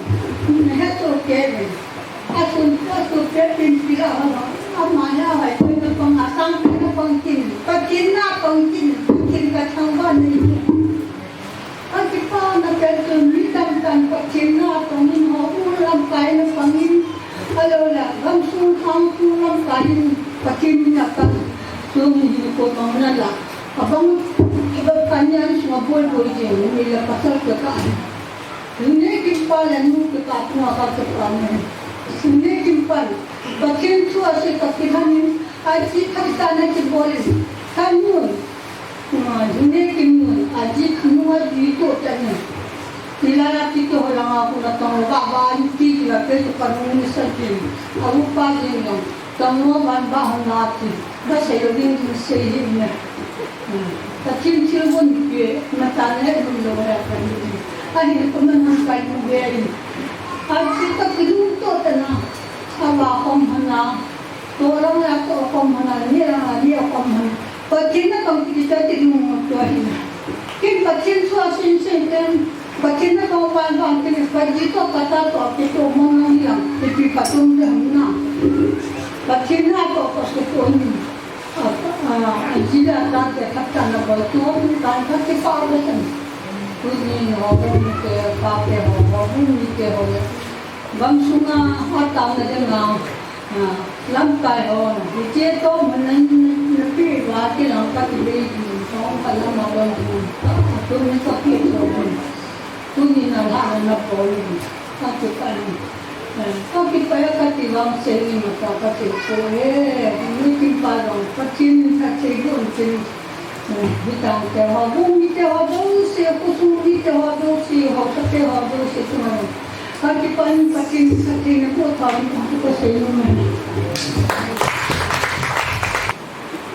Ni he to ke le. Asun, asun pe pin pila ho. Ama ya hai pe na pang asang pe na pang kin. Pathen na pang kin. Kin ka thangvah nei. Akipa na pe tu mi tam tam Pathen na pang in ho u lamkai na pang in. Alo la gamsung khang tu lamkai in Pathen na pang. Tu mi ko pang na la. Abang, abang kanyan sung abol bol jeng ni la pasal ke ka. June kimpa la nu ke ka tu ka ke pa ni. June kimpa. Pathen thu ase ka kilhan in. Aji khat ta na kibol in. Kan nun. June kim nun. Aji khat nu aji to ta ni. Ila la ki to la nga ku na tong ba ba ni ti la ke to ka nun ni sa kin. Alu pa jin long. Tangmo ban ba hon na ti, ba sei lo ding ding sei hi ne. Pathen thilgon pi, matan le dun lo le kan ni. Ahi ko man han kai mu be in. Aji ka kidun to ta na, aba khom hana, to lang la to khom hana, ni lang la ni khom hana. Pathen na kam ki ta kidun to hi na. Kin Pathen thu asin sin ten, Pathen na kau pan pan te ni Pathen to kata to ke to mong nang yang, te pi patum te ham na. Pathen na to ko ke to ni. A, a, a, jila ta te khat ta na bol to ni kan khat te pa le tan. Tu ni ho ko ni te pa te ho, ho ni te ho le. Gamsunga, a tao na de na. Ah, lamkai ho, hiche to man nan, na pi va ti lang ka ti be ji, to ka lam ma don ji, tu ni ka pi so ni, tu ni na la na po ni, ka ti pa ni, eh, ka ti pa ya ka ti vang se ni ma ka ka ti ko e, ni ti pa long, ka ti ni ka ti gun ti ni. Hitang te ho, bung mite ho, bung se, kusung mite ho, bung se, ho, kate ho, bung se, tu ho. Kati pan, kati, kati na ko, kati na ko, se, no.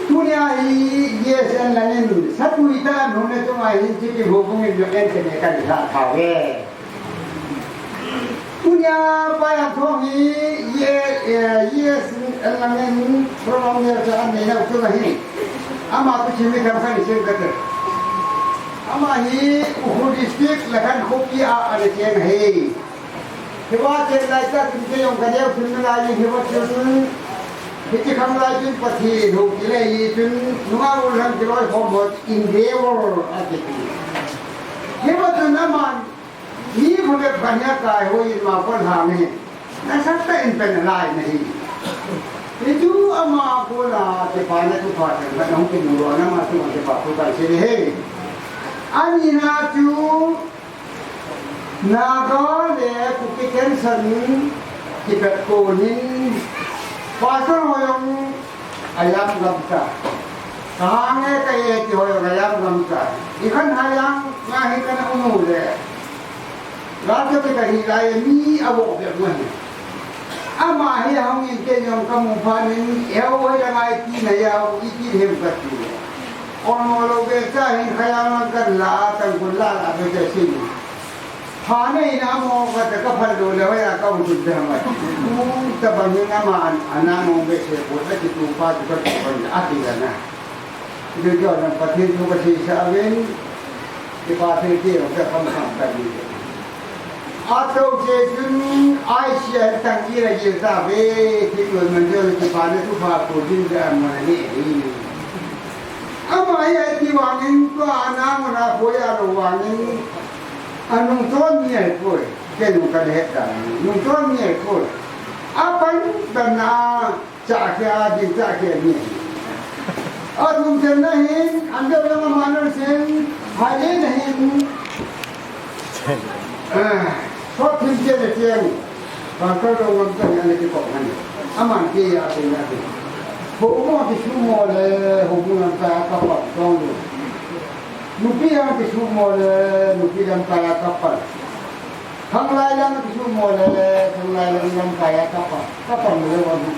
Tunia hi, yes, and lanin, satu ita, nune tu ma hin, chiki bubung in, yo, en, kene, kan, sa, sa, ve. Tunia pa yang thong hi, ye, eh, yes, lamin, prolong ye sa an nei na tu hi. Ama tu chimi kam kan sim kate. Ama hi, Ukhrul district, Lakhan khopi a, ane cheng hi. Hiva chen lai ta tin ke yong ka deu tin lai hiva chun. Hiti kham lai chun Pathen ho ki lai chun, nunga u lam ki loi khom hot in deu a ti. Hiva chun aman, mi phabep khat nia kai ho in ma kon hang hi. Nasatah in pen lai na hi. Hichu ama kona kipana tu pha tan ka nong kimu ro na ma tu kipah tu kan se hi. Ani na chu Naga le Kuki ten san kipet konin Pastor ho jong a jam gam ta. Kahange kahe ti ho jong a jam gam ta. Ikhan ha jang nga hi kana um u le. Ga to ti kahi lai mi a vo be mo hi. Ama hi ahung in kei jong kamu phat in, "Eo, hoilanga iti na, eo, iti hem," kati. Ol mo lou ve cha hin khayang lang kan la, tang kun la la ve cha sin. Pha nei na mo kati, ka phal lou le, hoiya ka um tun te ham. Tabang hin ama an, ana mo ve se ko, ati tu pa tu ka tu pa ni, ati la na. Iti jo na Pathen thu ka seisa uvin, kipa thei ti ka kham kham ka ni. Ato che chun, ai sia tang ila jil ta ve, ti ko man jo kipa na tu pa ko din da mo na ni. Ama ya ti wangin, ko ana mo na ko ya lo wangin. Anung ton ni ai ko, ke nung ka le ta. Nung ton ni ai ko. Apan dan na Chah kei a ding, chah kei a ding. A thum chen na hin, an deuh lam a man sin, hai le na hin. Ah, sot thim chen a chen. Pastor Dongam chen a ni ki kong han. Aman kei a chen na hin. Ho mo ki su mo le, ho mo lam ta ka pa tong lu. Nupi lam ki su mo le, nupi lam ta ka pa. Thanglai lam kisu mo le, thanglai lam lamkai a kapa, kapa mo le wa bu.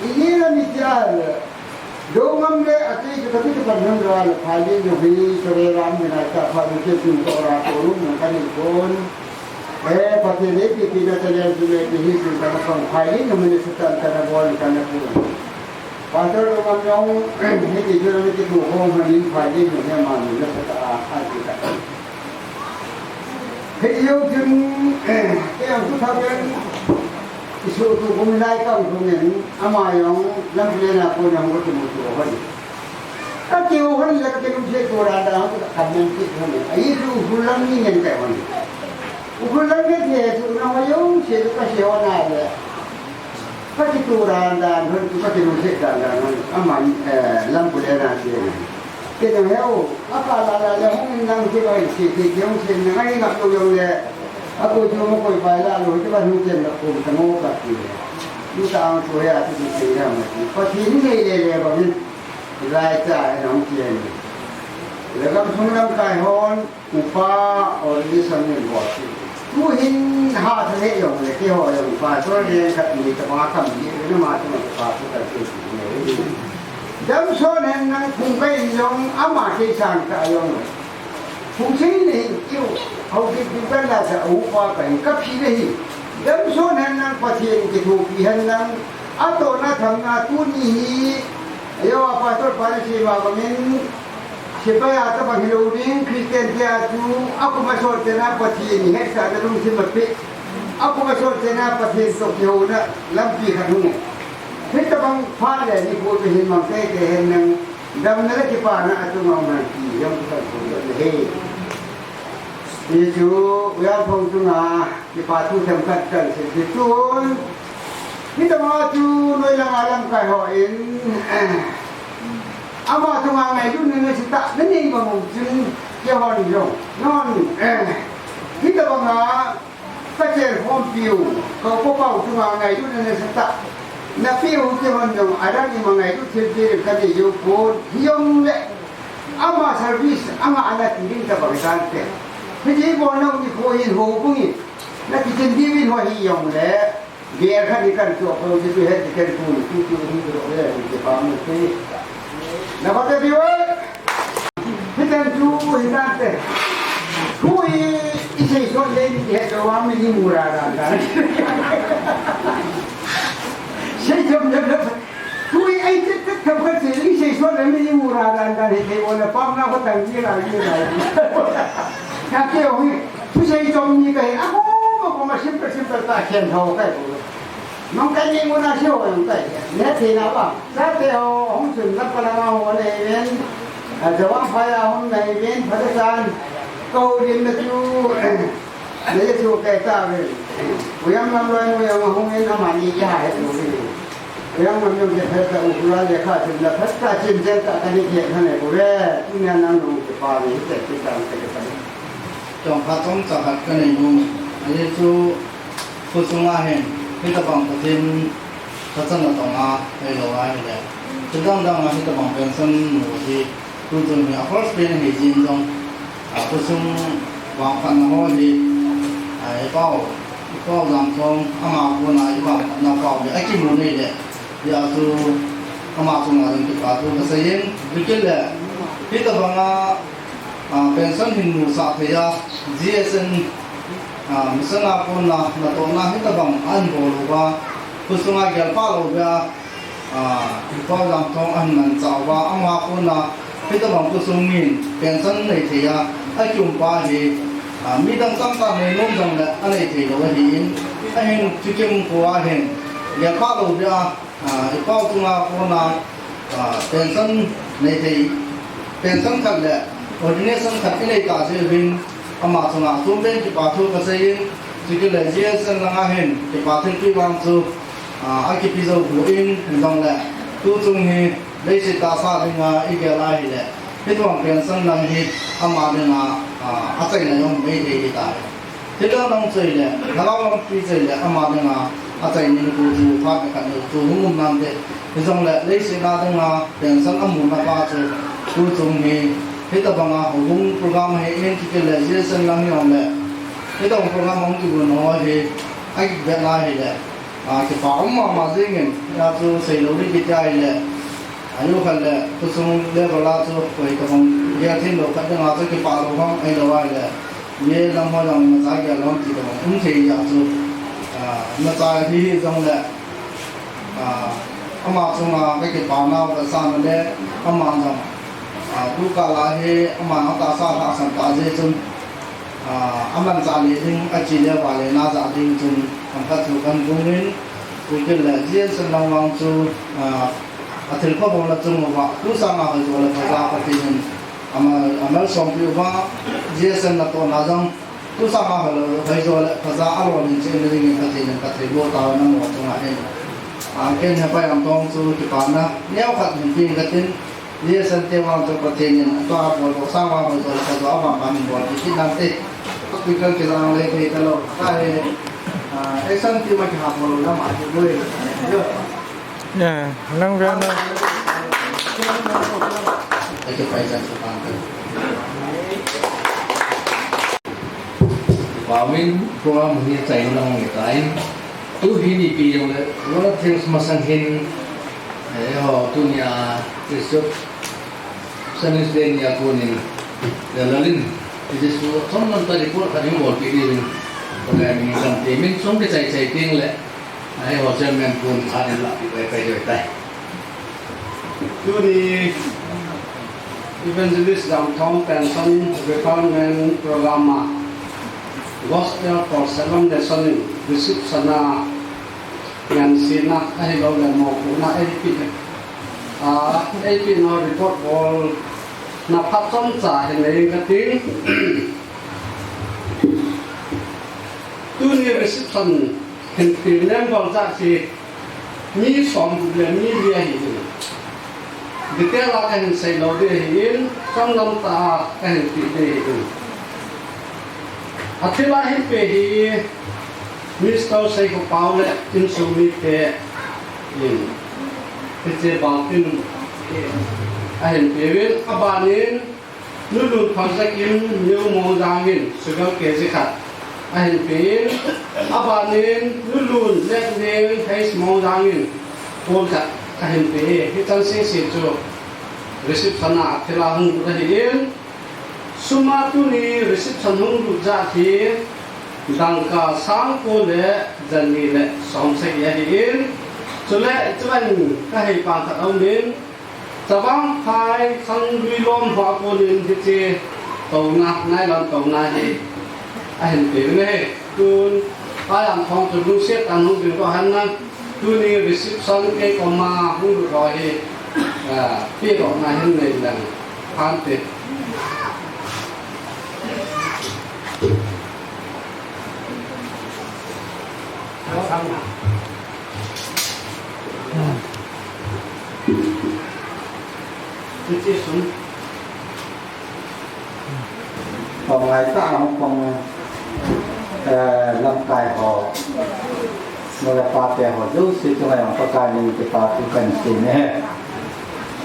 Ini la mi tia le. Dongam le ati chu kati chu pan hang ra le, phai le yo hi, so le ram ni na ta pha ni ke chu to ra to lu mo ka ni kon. Eh, Pathen le pi pi na ta le chu le pi hi chu ka na pang phai le yo mi le su ta ta na bol ka na ku. Pastor Dongam yo, hi ti chu na ki tu ho ma ni phai le yo he ma ni le ta a, a ti ta. Hei jou chun, eh, kei jong tu thau ven, i soh tu kum lai ka um thung in, ama jong lam len a kon jong ka kimu tu a hon. Ka kiu hon le ka kilungset tu ran dan hon ka kam men kit hon. A i tu Ukhrul lang ni ngen kai hon. Ukhrul lang ngen the tu na ho jouse tu ka se hon a le. Ka kitu ran dan hon tu ka kilungset dan dan hon. Aman, eh, lam len a ti. Kei jong heu, a ka la la le hung in lang ti bai ti ti ti hung sin na ngai ngap lou jong le. A ko chu mo koi pai la lou ti bai hung chen la kum ta ngo ka ti. Ni ta ang chu he a ti ti ti ya ma ti. Pathen nei le le bang in. Lai cha in hung chen. Le gam sung lamkai hon. Upa Orlison in bol. Tu hin ha tha le jong le keiho jong pastor le khat ni ta pa kam ni na ma tu ma pa tu ta ke ni. Damson hen nang phung ka in jong ama kei sang ta jong. Phung sei le hin kiu. Hau ki pi kan la sa upa ka in ka phi le hi. Damson hen nang Pathen kithopi hen nang. Atohna thamna tuni hi, ajo a pastor pa na sei ma bangin, sepai a tabang hilou ding, Christian tia chu, akum asot chena Pathen ni hetsahna lungthim apeh, akum asot chena Pathen toh kihouna lampi khat hung. Hitabang phat le nikho chu hin mang teitei hen nang, damna le kipana atunga um hen ti, jong kisan thum le he. Ti chu, Uiyaphong chunga, Kipa thu themkhat kahin sei ding chun, hitobang a chu noi langa lamkai hon, ama chunga ngailutna nasatah nanei bang u chun, keihon jong, non, hitobang a kachen khompiu, ka upa u chunga ngailutna nasatah napeh u keihon jong, adang ima ngailut thil ding kanei jou pon, hijongle, ama service, ama ana ti ding tabang tante. Hiti bol nau nikho hin houbung in. Na kichen diu in ho hi jong le, ger khat ni kan chu ko ji tu he ti kan tu ni tu tu hi tu le ni ti pa mu ti. Na ba te bi oi. Hi kan chu hi kan te. Thu hi i sei sot le ni he to wa mi ni mu ra ra ra. Sei jom jom jom. Tui ai tet tet tham khat se, i sei sot le mi i mu ra dan dan he thei, ona pam na ko tang ji la ji la. Ka ke ong, thu sei jom ni ka he, a ko ma ko ma simple simple ta khen tho kai ko. Nong kai ni mo na se ho nong kai. Ne thei na ba. Sa te ho, hong sun na pa la ma ho ne ven. A jawang phai a hong ne ven, pha ta san. Ko din na chu. Nei chu kei ta ve. Uyang lam loi mu yang hung in amani ya he lu ni. Uyang lam yang ke phet ta u kula le kha chin la phet ta chin chen ta ka ni ke kha ne ku ve. Nya nang nung ke pa ni ke ti ta ke ta. Chong kha chong cha khat ka nei nu. Ani chu khu sunga hin. Hitabang Pathen Ka chan a tong a, hei lo a hile. Chidang dang a hitabang pension mu hi, tuchung hi a first pen hi jin jong, a khosung vangphatna ho hi, a, hei pau, Pau Lamthong, ama kona i pau na pau le, akimu nei le, ya chu ama chunga ding kipa thu kasei in, bikil le, hitabanga, ah, pension hin musah thei a, G S N, ah, mission a kona, natohna hitabang ahin bol uva, khusunga gelpha lou beh a, ah, Pau Lamthong ahin manchah uva, ama kona, hitabang khosung min, pension nei thei a, akium pa hi, ah, midang tamtah nei nom jongle, anei thei lou ahin, ahin thukim ko ahin, gelpha lou beh a, ah, i pau chunga kona, ah, pension nei thei, pension khat le, ordination khat inei ta jeh uvin, ama chunga chompen kipa thu kasei in, chukit le G S N langa hin, kipa thilpeh vang chu, ah, akipe jou poi in, hijongle, tuchung hi, leiset tahsa dinga igel a hile, hitobang pension lang hi, ama dinga, ah, achaina jong um thei ahitai. Thil dang dang chu ahile, lhagao lampi chu ahile, ama dinga, achaina ding chu, phat khat ni chu hung um nante. Hijongle, leiset a dinga, pension amuna pa chu, tuchung hi, hitabanga houbung program hi, in kikile, G S N lang hijongle, hitobang program hung kigon ho hi, akivet a hile, ah, kipa um mama jengin, hia chu seilou ding kiti ahile, ajo khat le, khosung level a chu, koi tabang, gel thei lou khat dinga chu kipa lou ham, ahilou ahile, mi lam ho jong imacha gel lou ham ti tabang, um thei jeh a chu, ah, imacha hi hijongle, ah, ama chunga kakipa nau kasah na le, ama jong, ah, tukal a hi, ama tahsa lhahsam tah jeh chun, ah, amanchah le ding, ache le vale na jah ding chun, themkhat thu kahin gong in, chukit le, G S N lang vang chu, ah, athilpha bol na chung uva, tu sanga hoijo le phaja Pathen in, ama, amalsompi uva, G S N natohna jong, tu sanga hoi, hoijo le phaja alolhin cheh na dingin Pathen in kathilbol tauvin nangho chunga hin. Ah, ken hi Pai Lamthong chu kipana neokhat hin pe inge katin, G S N te vang chu Pathen in atua boldoh sang vang hoijo le phajo a vang vang hin bolpi kit nante. Speaker kijang le thei talou. Ka hi, ah, action team a kihap bol lou lam a kibol. Ya, nang ve na. Akipaisa chu pang ka. Pauvin program hi achaina lang hitai. Tu hi ni pi jong le, World Things masang hin, eh, ho, tunia, Christoph, Sunday ni a konin, le lalin, Jesu, chomlam tah report khat hin bolpi diuvin, Pakai min in kan ti, min chom kichai chai teng le, Ahi ho chairman pun khat in lah pi pai pai joi tai. Tuni Evangelist Lamthong Pension Retirement Program a Gospel for Seven Nation in reception a ngansi na ahilou le mopohna eipe, ah, eipe na report bol na phat chomcha hin nei kati. Tuni reception hin pe member jat hi mi som gup le mi li ahi in. Detail a kahin sei lou ding ahi in, chomlam tah a kahin pe ding ahi in. Athil a hin pe hi Mister Seikhoupao le insung mite in. Hiche bang in ahin pe uvin, aban in Nulun Phangsakim New Mongjang in sugar K G khat ahin pe in, aban in Nulun Letning H Mongjang in pon khat ahin pe e. Hichan sese chu reception a thil a hung lut ahi in, sum a tuni reception hung lut jat hi dangka sang ko le jani le som sagi ahi in, chule chuan kahei pang khat aum in, Chavang Phai Khanglui Lom ho a konin hiche touna, nylon touna hi ahin pe uve. Tun, Pai Lamthong chu lungset tah in hung ding ko han na, tuni reception kei koma hung lut ho hi, ah, pedohna hin nei leng, phan te. Hiche sung. Pang ngai ta hung pang, eh, lamkai ho. Nu le pa te ho, jouse chunga jong Pakai min in kipa thu kahin sei e.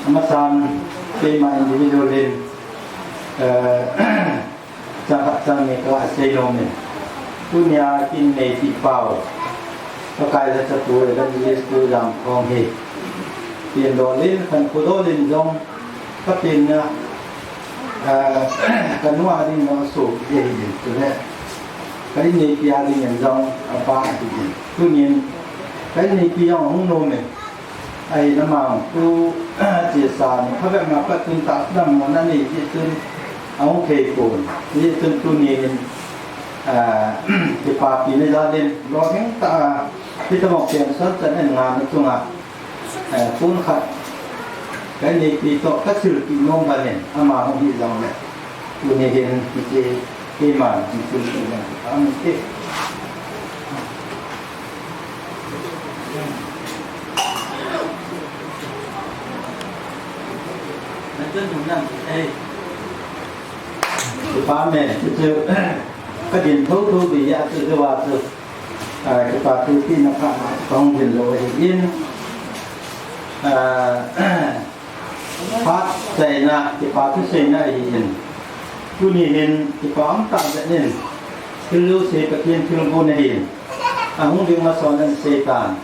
Amasan, keima individual in, eh, chang khat chang ni kahin sei nom e. Tunia kin neipi pau, Pakai lhacha pu Evangelist Pu Jamthong hi, tin dol in, khankho dol in jong, ka tin na, ah, ka nu a ding jong aso, ye hi din, tu le, ka in neipi a ding in jong, apa a hi din. Tunin, ka in neipi jong hung nom in, Ai, namang tu, chesa ni, khabe ma pa tun ta, dam mo na ni, ji tun, a hung thei pon. Ji tun tuni hin, ah, kipapi ni jal in, lo heng ta, ti ta mo pension chan en nga na chunga, eh, pun khat, ka neipi to, ka silpi nom ba nen, ama hung hi jong le. Tuni hin, ti, ti, ti ma, ti, ti, ti, ti, ti, ti, Department, chu, chu, ka din tho tho di ya, chu, chu, wa, chu. Ah, kipa thu tina pha, ka hung din lo, eh, in. Ah, Phat seina, kipa thu seina ahi in. Tuni hin, kipa um tah jeh in. Thil jouse Pathen thilgon ahi in. Ahung ding masa in sei tan.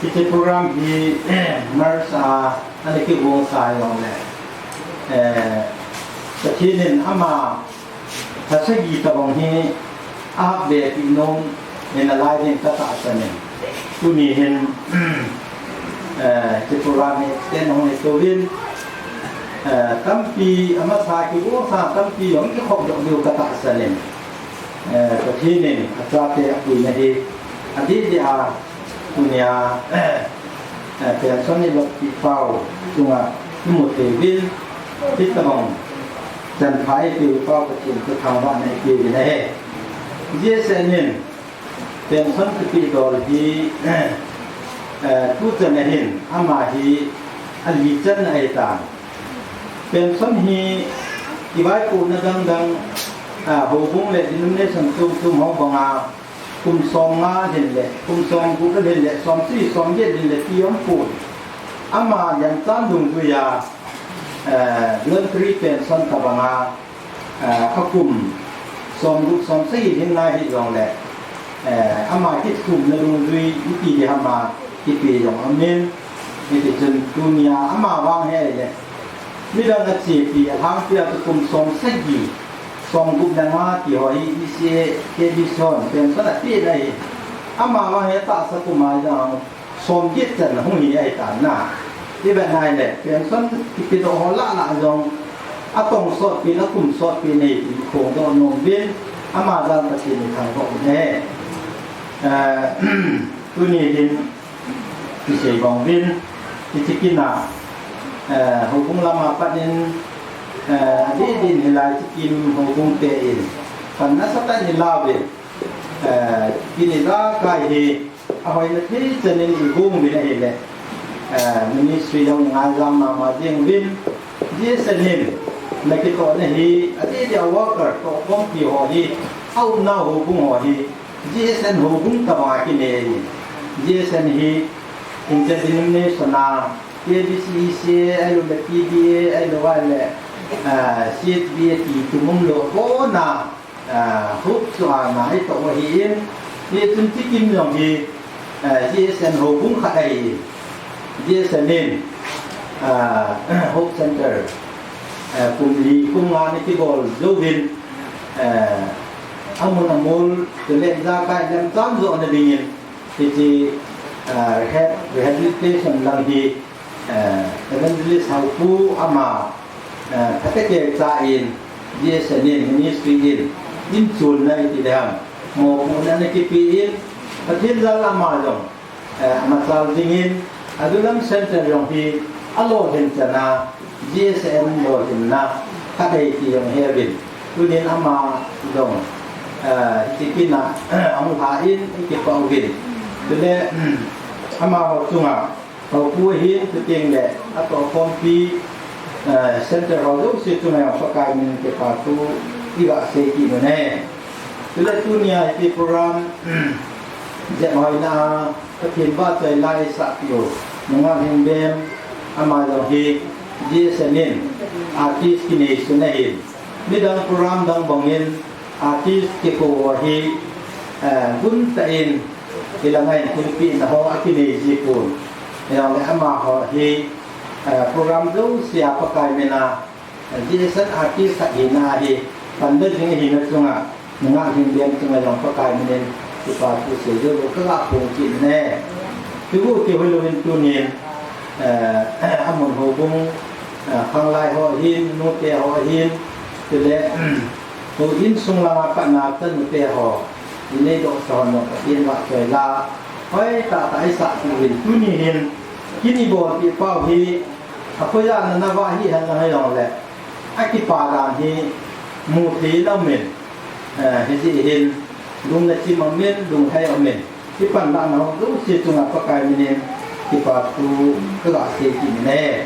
Hiche program hi, March a, ana kigong sa jong le. Eh, Pathen in ama Lha sagi tabang hi ahap be ti nom in alai ding ka tahsan in. Tuni hin, eh, Tripura ni ten hung hi tovin, eh, tampi amasa kibol sa tampi jong kikhop doh diu ka tahsan in. Eh, Pathen in achate apuina hi adih dih a Tunia, eh, pension ni lop pi pau, chunga, imu thei uvin, hitabang, chan pha ipi pau Pathen thu thangvahna ipi uvin ahi. G S N in, pension kipe dol hi, eh, tuchan ahin, ama hi, ali channa ahitan. Pension hi, ivaipohna dang dang, ah, houbung le denomination chom chom ho banga, Kum som nga hin le, kum som gup hin le, som sagi, som get hin le, ti um pon. Ama jan chan dungjuia, eh, voluntary pension tabanga, eh, akum som gup, som sagi hin ngai hih jongle, eh, ama kithumna dungjui, iti di hama, kipe jong amin, iti chun tunia, ama vang hi ahile, Midang achepi, alhangpi a kum som sagi, som gup le nga ti ho hi E C A, K B C hon, pension apeh ahi. Ama vang hi tahsa kum a jong, som get chan hung hi ahitan na. Ivet na ahile, pension kipe doh ho lah lah jong, atong sotpi, akum sotpi nei ti phongdoh nom uvin, ama jal Pathen in thangvah un ahi. Eh, tuni hin, Kisei bang uvin, hiche kin a, eh, houbung lama pat in, eh, adih dih in hilai hiche kin houbung te in, pan nasatah in la uvin, eh, kin ijakai hi, ahoina thei chan in igong uvin ahile, eh, ministry jong ingaijam mama jeng uvin, G S N in, nakitohna hi, adih dih a worker, tohkhompi ho hi, aumna houbung ho hi, G S N houbung tabang a kinei ahi. G S N hi interdenomination a, K B C, E C A, ahilou le P B A, ahilou le, ah, C H B A ti tum umlou abona, ah, Hope chu ana itoh ahin, hichun hiche kin jong hi, ah, G S N houbung khat ahi. G S N in, ah, Hope Center, ah, kum li, kum nga ana kibol jouvin, ah, amun amol, chule ijakai lam cham johna dingin, Hiche, ah, rehab-, rehabilitation lang hi, ah, Evangelist Haopu ama, ah, phatah a kichai in, G S N in, ministry in, inchonna iti diham, mopohna ana kipe in, Pathen jal a ama jong, ah, amachal jingin, Adulam Center jong hi, alolhin chana, G S N lolhinna khat ahi ti jong heuvin. Tunin ama jong, eh, hiche kin a, ahung lha in, ikipah uvin. Chule, amaho chunga, Haopu ahin, chuteng le, atohkhompi, eh, center ho jouse chunga jong Pakai min in kipa thu, iga sei kit un ahi. Chule tunia hiche program, jep hoina, Pathen vahchoi la isah piu, Nunga Lhingbem, ama jong hi G S N in artist kineisun ahin. Midang program dang bangin artist kikou ho hi Eh, gun tah in, hilanga in thilpeh na ho akinei ji pon. Hijongle amaho hi, eh, program jousea Pakai mina, eh, G S N artist ahina hi, pan da jing ahina chunga, nungah hing lem chunga jong Pakai minin, kipa thu sei joulou kaga phong kit e. Kibu kihoulou in tunin, eh, amun houbung, eh, khanglai ho hin, nute ho hin, chule, houin sung langa patna chanu te ho, inei doh sa hon jong Pathen vahchoi la, hoitah tah isah peh uvin tuni hin, kin ibolpeh pau hi, akhoija nana vah hihen lang hijongle, akipa dan hi, mu thei in aumin, eh, hijeh hin, lungna chim aumin, lunghei aumin, ipan lahna ho jouse chunga Pakai minin, kipa thu kaga sei kit e.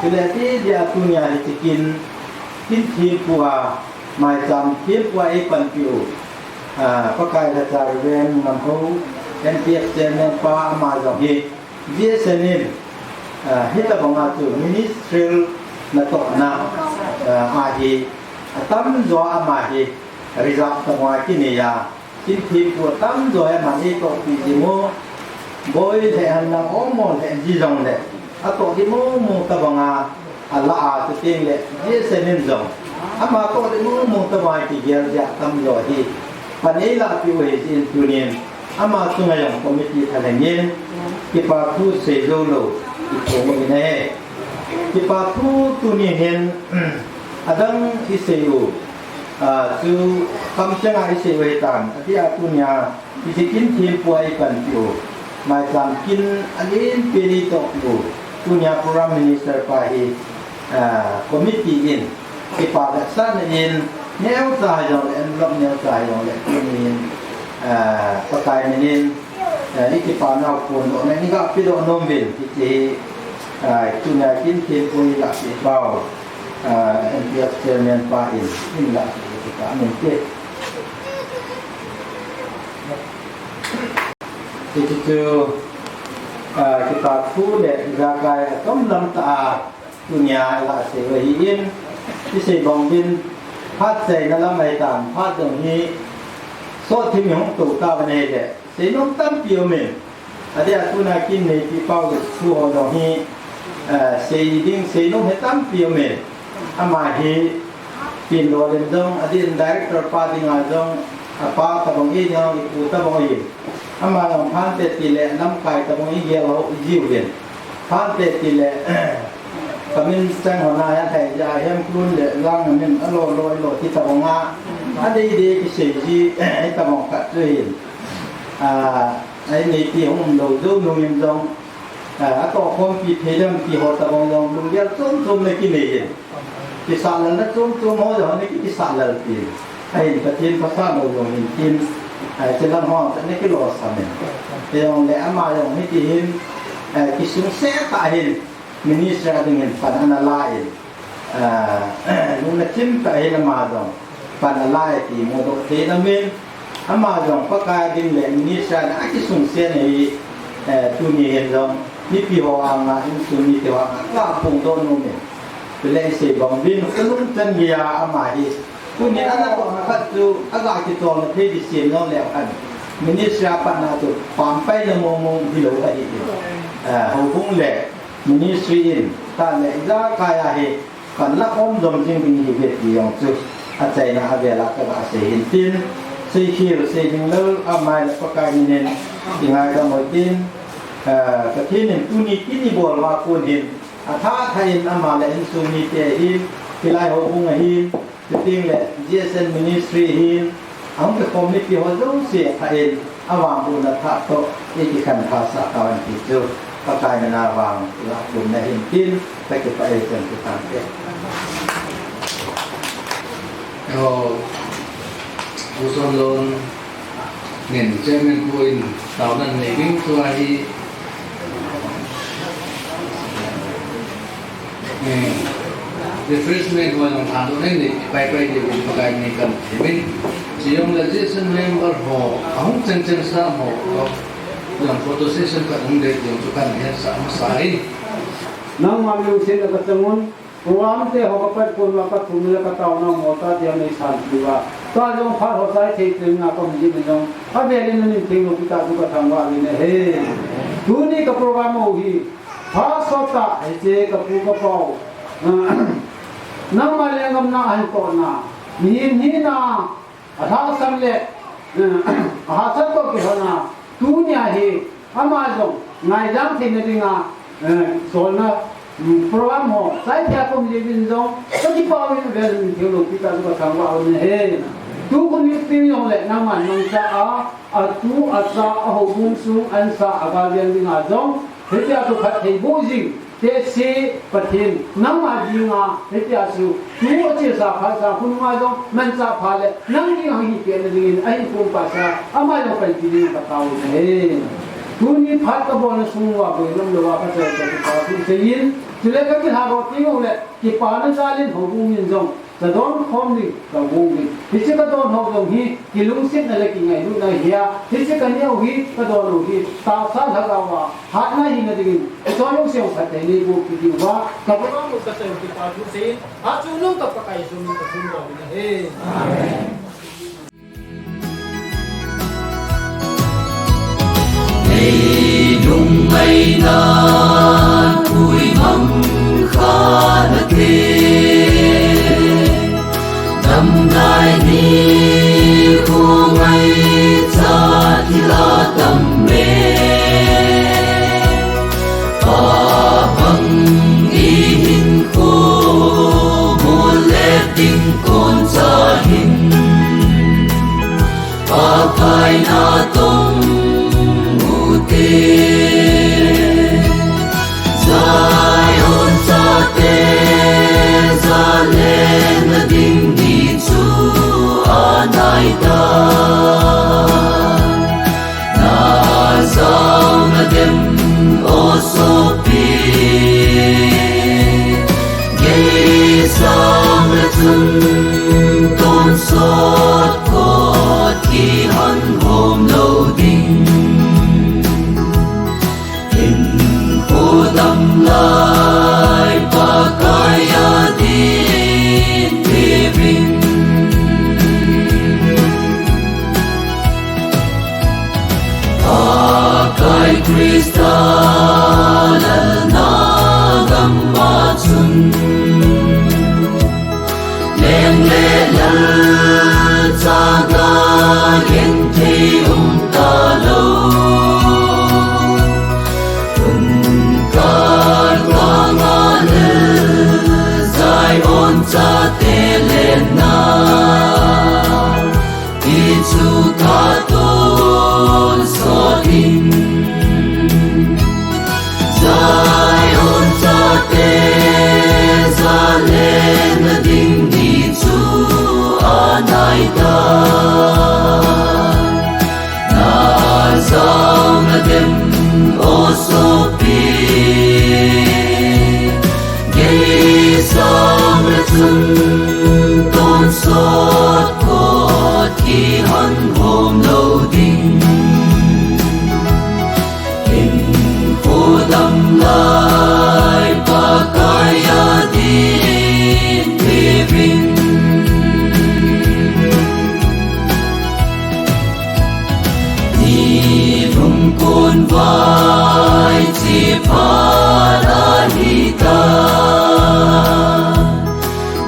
Chule adeh dia tunia hiche kin, kin thempu a, maicham thempu a eipanpiu, ah, Pakai lhacha Reverend Ngamhou, N P F chairman pa ama jong hi, G S N in, ah, hitobanga chu ministerial natohna, ah, ahi, atamjo ama hi, reserve tabanga kinei a, kin thempu atamjo hi aman eitohpeh jing u, boi lheh henlang, omo lheh ji jongle, atoh ding momo tobanga, alah a, chuteng le, G S N in jong, ama toh ding momo tobanga kigel jeh a atamjo hi, pan eilahpeh u ahi jeh in tunin, ama chunga jong committee thalheng in, kipa thu sei joulou, iphong u ahi. Kipa thu tuni hin, adang isei u, ah, chu kamcheng a isei u ahitan, adeh a tunia, hiche kin thempu a eipanpiu, maicham kin alen pen eitohpiu, tunia program minister pa hi, ah, committee in, kipa vetsahna in, neocha hijongle, envelope neocha hijongle, tunin, ah, Pakai minin, ah, ikipa nau phondohna in iga pedoh nom uvin, hiche hi, ah, tunia kin thempu a ilahpeh pau, ah, N P F chairman pa in, in lahpeh kit ahin te. Hiche chu, ah, kipa thu le ijakai atomlam tah a, tunia ilah sei u ahin, isei bang uvin, phat chaina lam ahitan, phat jong hi, sot thim ihung tou tauvin ahile, seinom tampi aumin, adeh a tuna kin neipeh pau thu ho jong hi, eh, sei ding, seinom hi tampi aumin, ama hi, Pi Lolin jong, adeh in director pa dinga jong, apa tabang ahi jong, ipu tabang ahi. Ama jong phante tile, lamkai tabang igel ho, ijiuvin. Phante tile, kamin chang hona ahin thei jeh a, Hemkhrung le Langmin, alo loi lo ti tabang a. Adei dei kisei ji, hitabang khat chu ahin. Ah, ainei ti hung umlou jou nungin jong, ah, atohkhompi thei dem ti ho tabang jong, lunggel chom chom le kinei in. Kisahlelna chom chom ho jong, ana ki, kisahlel pin. Ahin Pathen phasah lou jong hin tin. Ah, hiche lam ho, ana kilosam in. Hijongle ama jong hiti hin, ah, kisungse tah hin, ministry a dingin pan ana la in. Ah, lungna chim tah hin ama jong pan ala e ti mudoh thei in aumin, ama jong Pakai a ding le ministry a ding a kisungsetna hi, eh, tuni hin jong mipi ho anga, insung mite ho anga kaga phongdoh nom in. Chule isei bang uvin, kalungchan geiya ama hi, tuni ana tohna khat chu aga kicholna thei ding sem jong leu hen, ministry a patna chu pampaina mong mong hilou ahi in. Eh, houbung le ministry in, tah le ijakai a hi, pan la khom jom jing ding ihiuve ti jong chu achaina avel a kaga sei hin tin, seikhel, seiding lou, amai le Pakai minin, kingaidam uvin tin, ah, Pathen in tuni kin ibol uva kon hin, athah thah in ama le insung mite ahin, hilai houbung ahin, chuteng le G S N ministry ahin, ahung kikhom mipi ho jouse athah in, avangbohna thah toh, ikikhen thasah tauvin ti chu, Pakai mina vang, lahpeh na hin tin, kakipah e, chan chu tante. Aw, U Sonlon, nin chairman pu in, taona nei ding tua hi, eh, refreshment ho jong thadoh nei nei, pai pai ding in Pakai min kathum in. Chujongle G S N member ho, ahung cheng cheng sa ho, jong photo session khat hung ding jong chu kahin hetsah masa in. Nangman lungset a kachang un, program te ho kapat kon uva kathum le kataona mo ta tia nei san pi uva. Tua jong phat ho chai thei teng a ka um jing in jong, avel in namin theng loupi tah chu ka thangvah uvin ahi. Tuni ka program ho hi, phat sot tah, hiche ka pu ka pau, nangma lenggam na ahin tohna, mihem hina, alhahsam le, ahahsat toh kilhona, tunia hi, ama jong, ngaidam theina dinga, eh, solna, mm, program ho, chai thei a ka um jing in jong, ka kipah uvin avel in min theng loupi tah chu ka thangvah uvin ahi. Tukhun nitin jong le nangman mangcha a, atu, acha, ahoubung sung, ansa, agalven dinga jong, hitia chu phatthei boh jing, tehse Pathen, nangma dinga, hitia chu, tu achesa phat sa, khonunga jong, manchah pha le, nang dinga hung hi pen na dingin, ahinkho umpasa, ama jong panpi dingin ka tao ahi. Tuni phat ka bolna sung uva, boina umlou a ka chai ka kipah thu seiyin, chule ka kilhagou teng uleh, kipana jal in houbung in jong, ka don khom ding, ka gong ding. Hiche ka don ho jong hi, kilungsetna le kingailutna ahi a. Hiche ka neo hi, ka don ho hi, tahsa lhagao a, hatna hina dingin, Pathen lungset phatthei neiboh kit diuva, ka program ka chai u kipah thu seiyin, achungnung ka Pakai Jesu min in ka thum doh uvin ahi. Amen. Nei lung ngaina pui mang kha na te, damdai ni khu ngai cha thil a tam me. Pa bang i hinkho mol le ding kon cha hin, Pakai natong u te. Zion chate, jale na ding ni chu anai ta. Na jao na dem o sopi. Gei sang le chun tonsot kot kihon hom lou ding. Hinkho dam lai Pakai a din te vin. Pakai Christa lalna gam a chun, leng le lal chaga genthei um talou. Tun kal kanga lal Zion chate lenna ti chu ka tonsot in. Zion chate, jale na ding ni chu anai ta. Na jao na dem o sopi. Gei sang le chun tonsot kot kihon hom lou ding. Hinkho dam lai Pakai a din te vin. Ni lung kon vai chi phat ahi ta.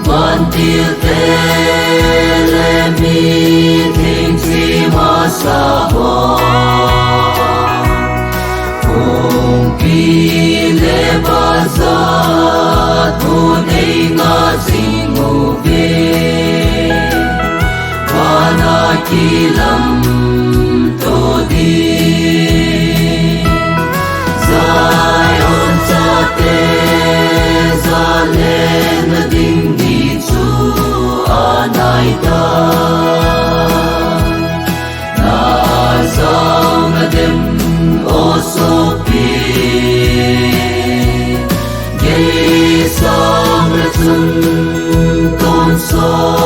Vantil te le mi theng chi masa ho. Kongpi le bazar kon ei nga jing uve. Vana kilam to di. Zion chate, jale na ding ni chu anai ta. Na jao na dem o sopi. Gei sang le chun tonsot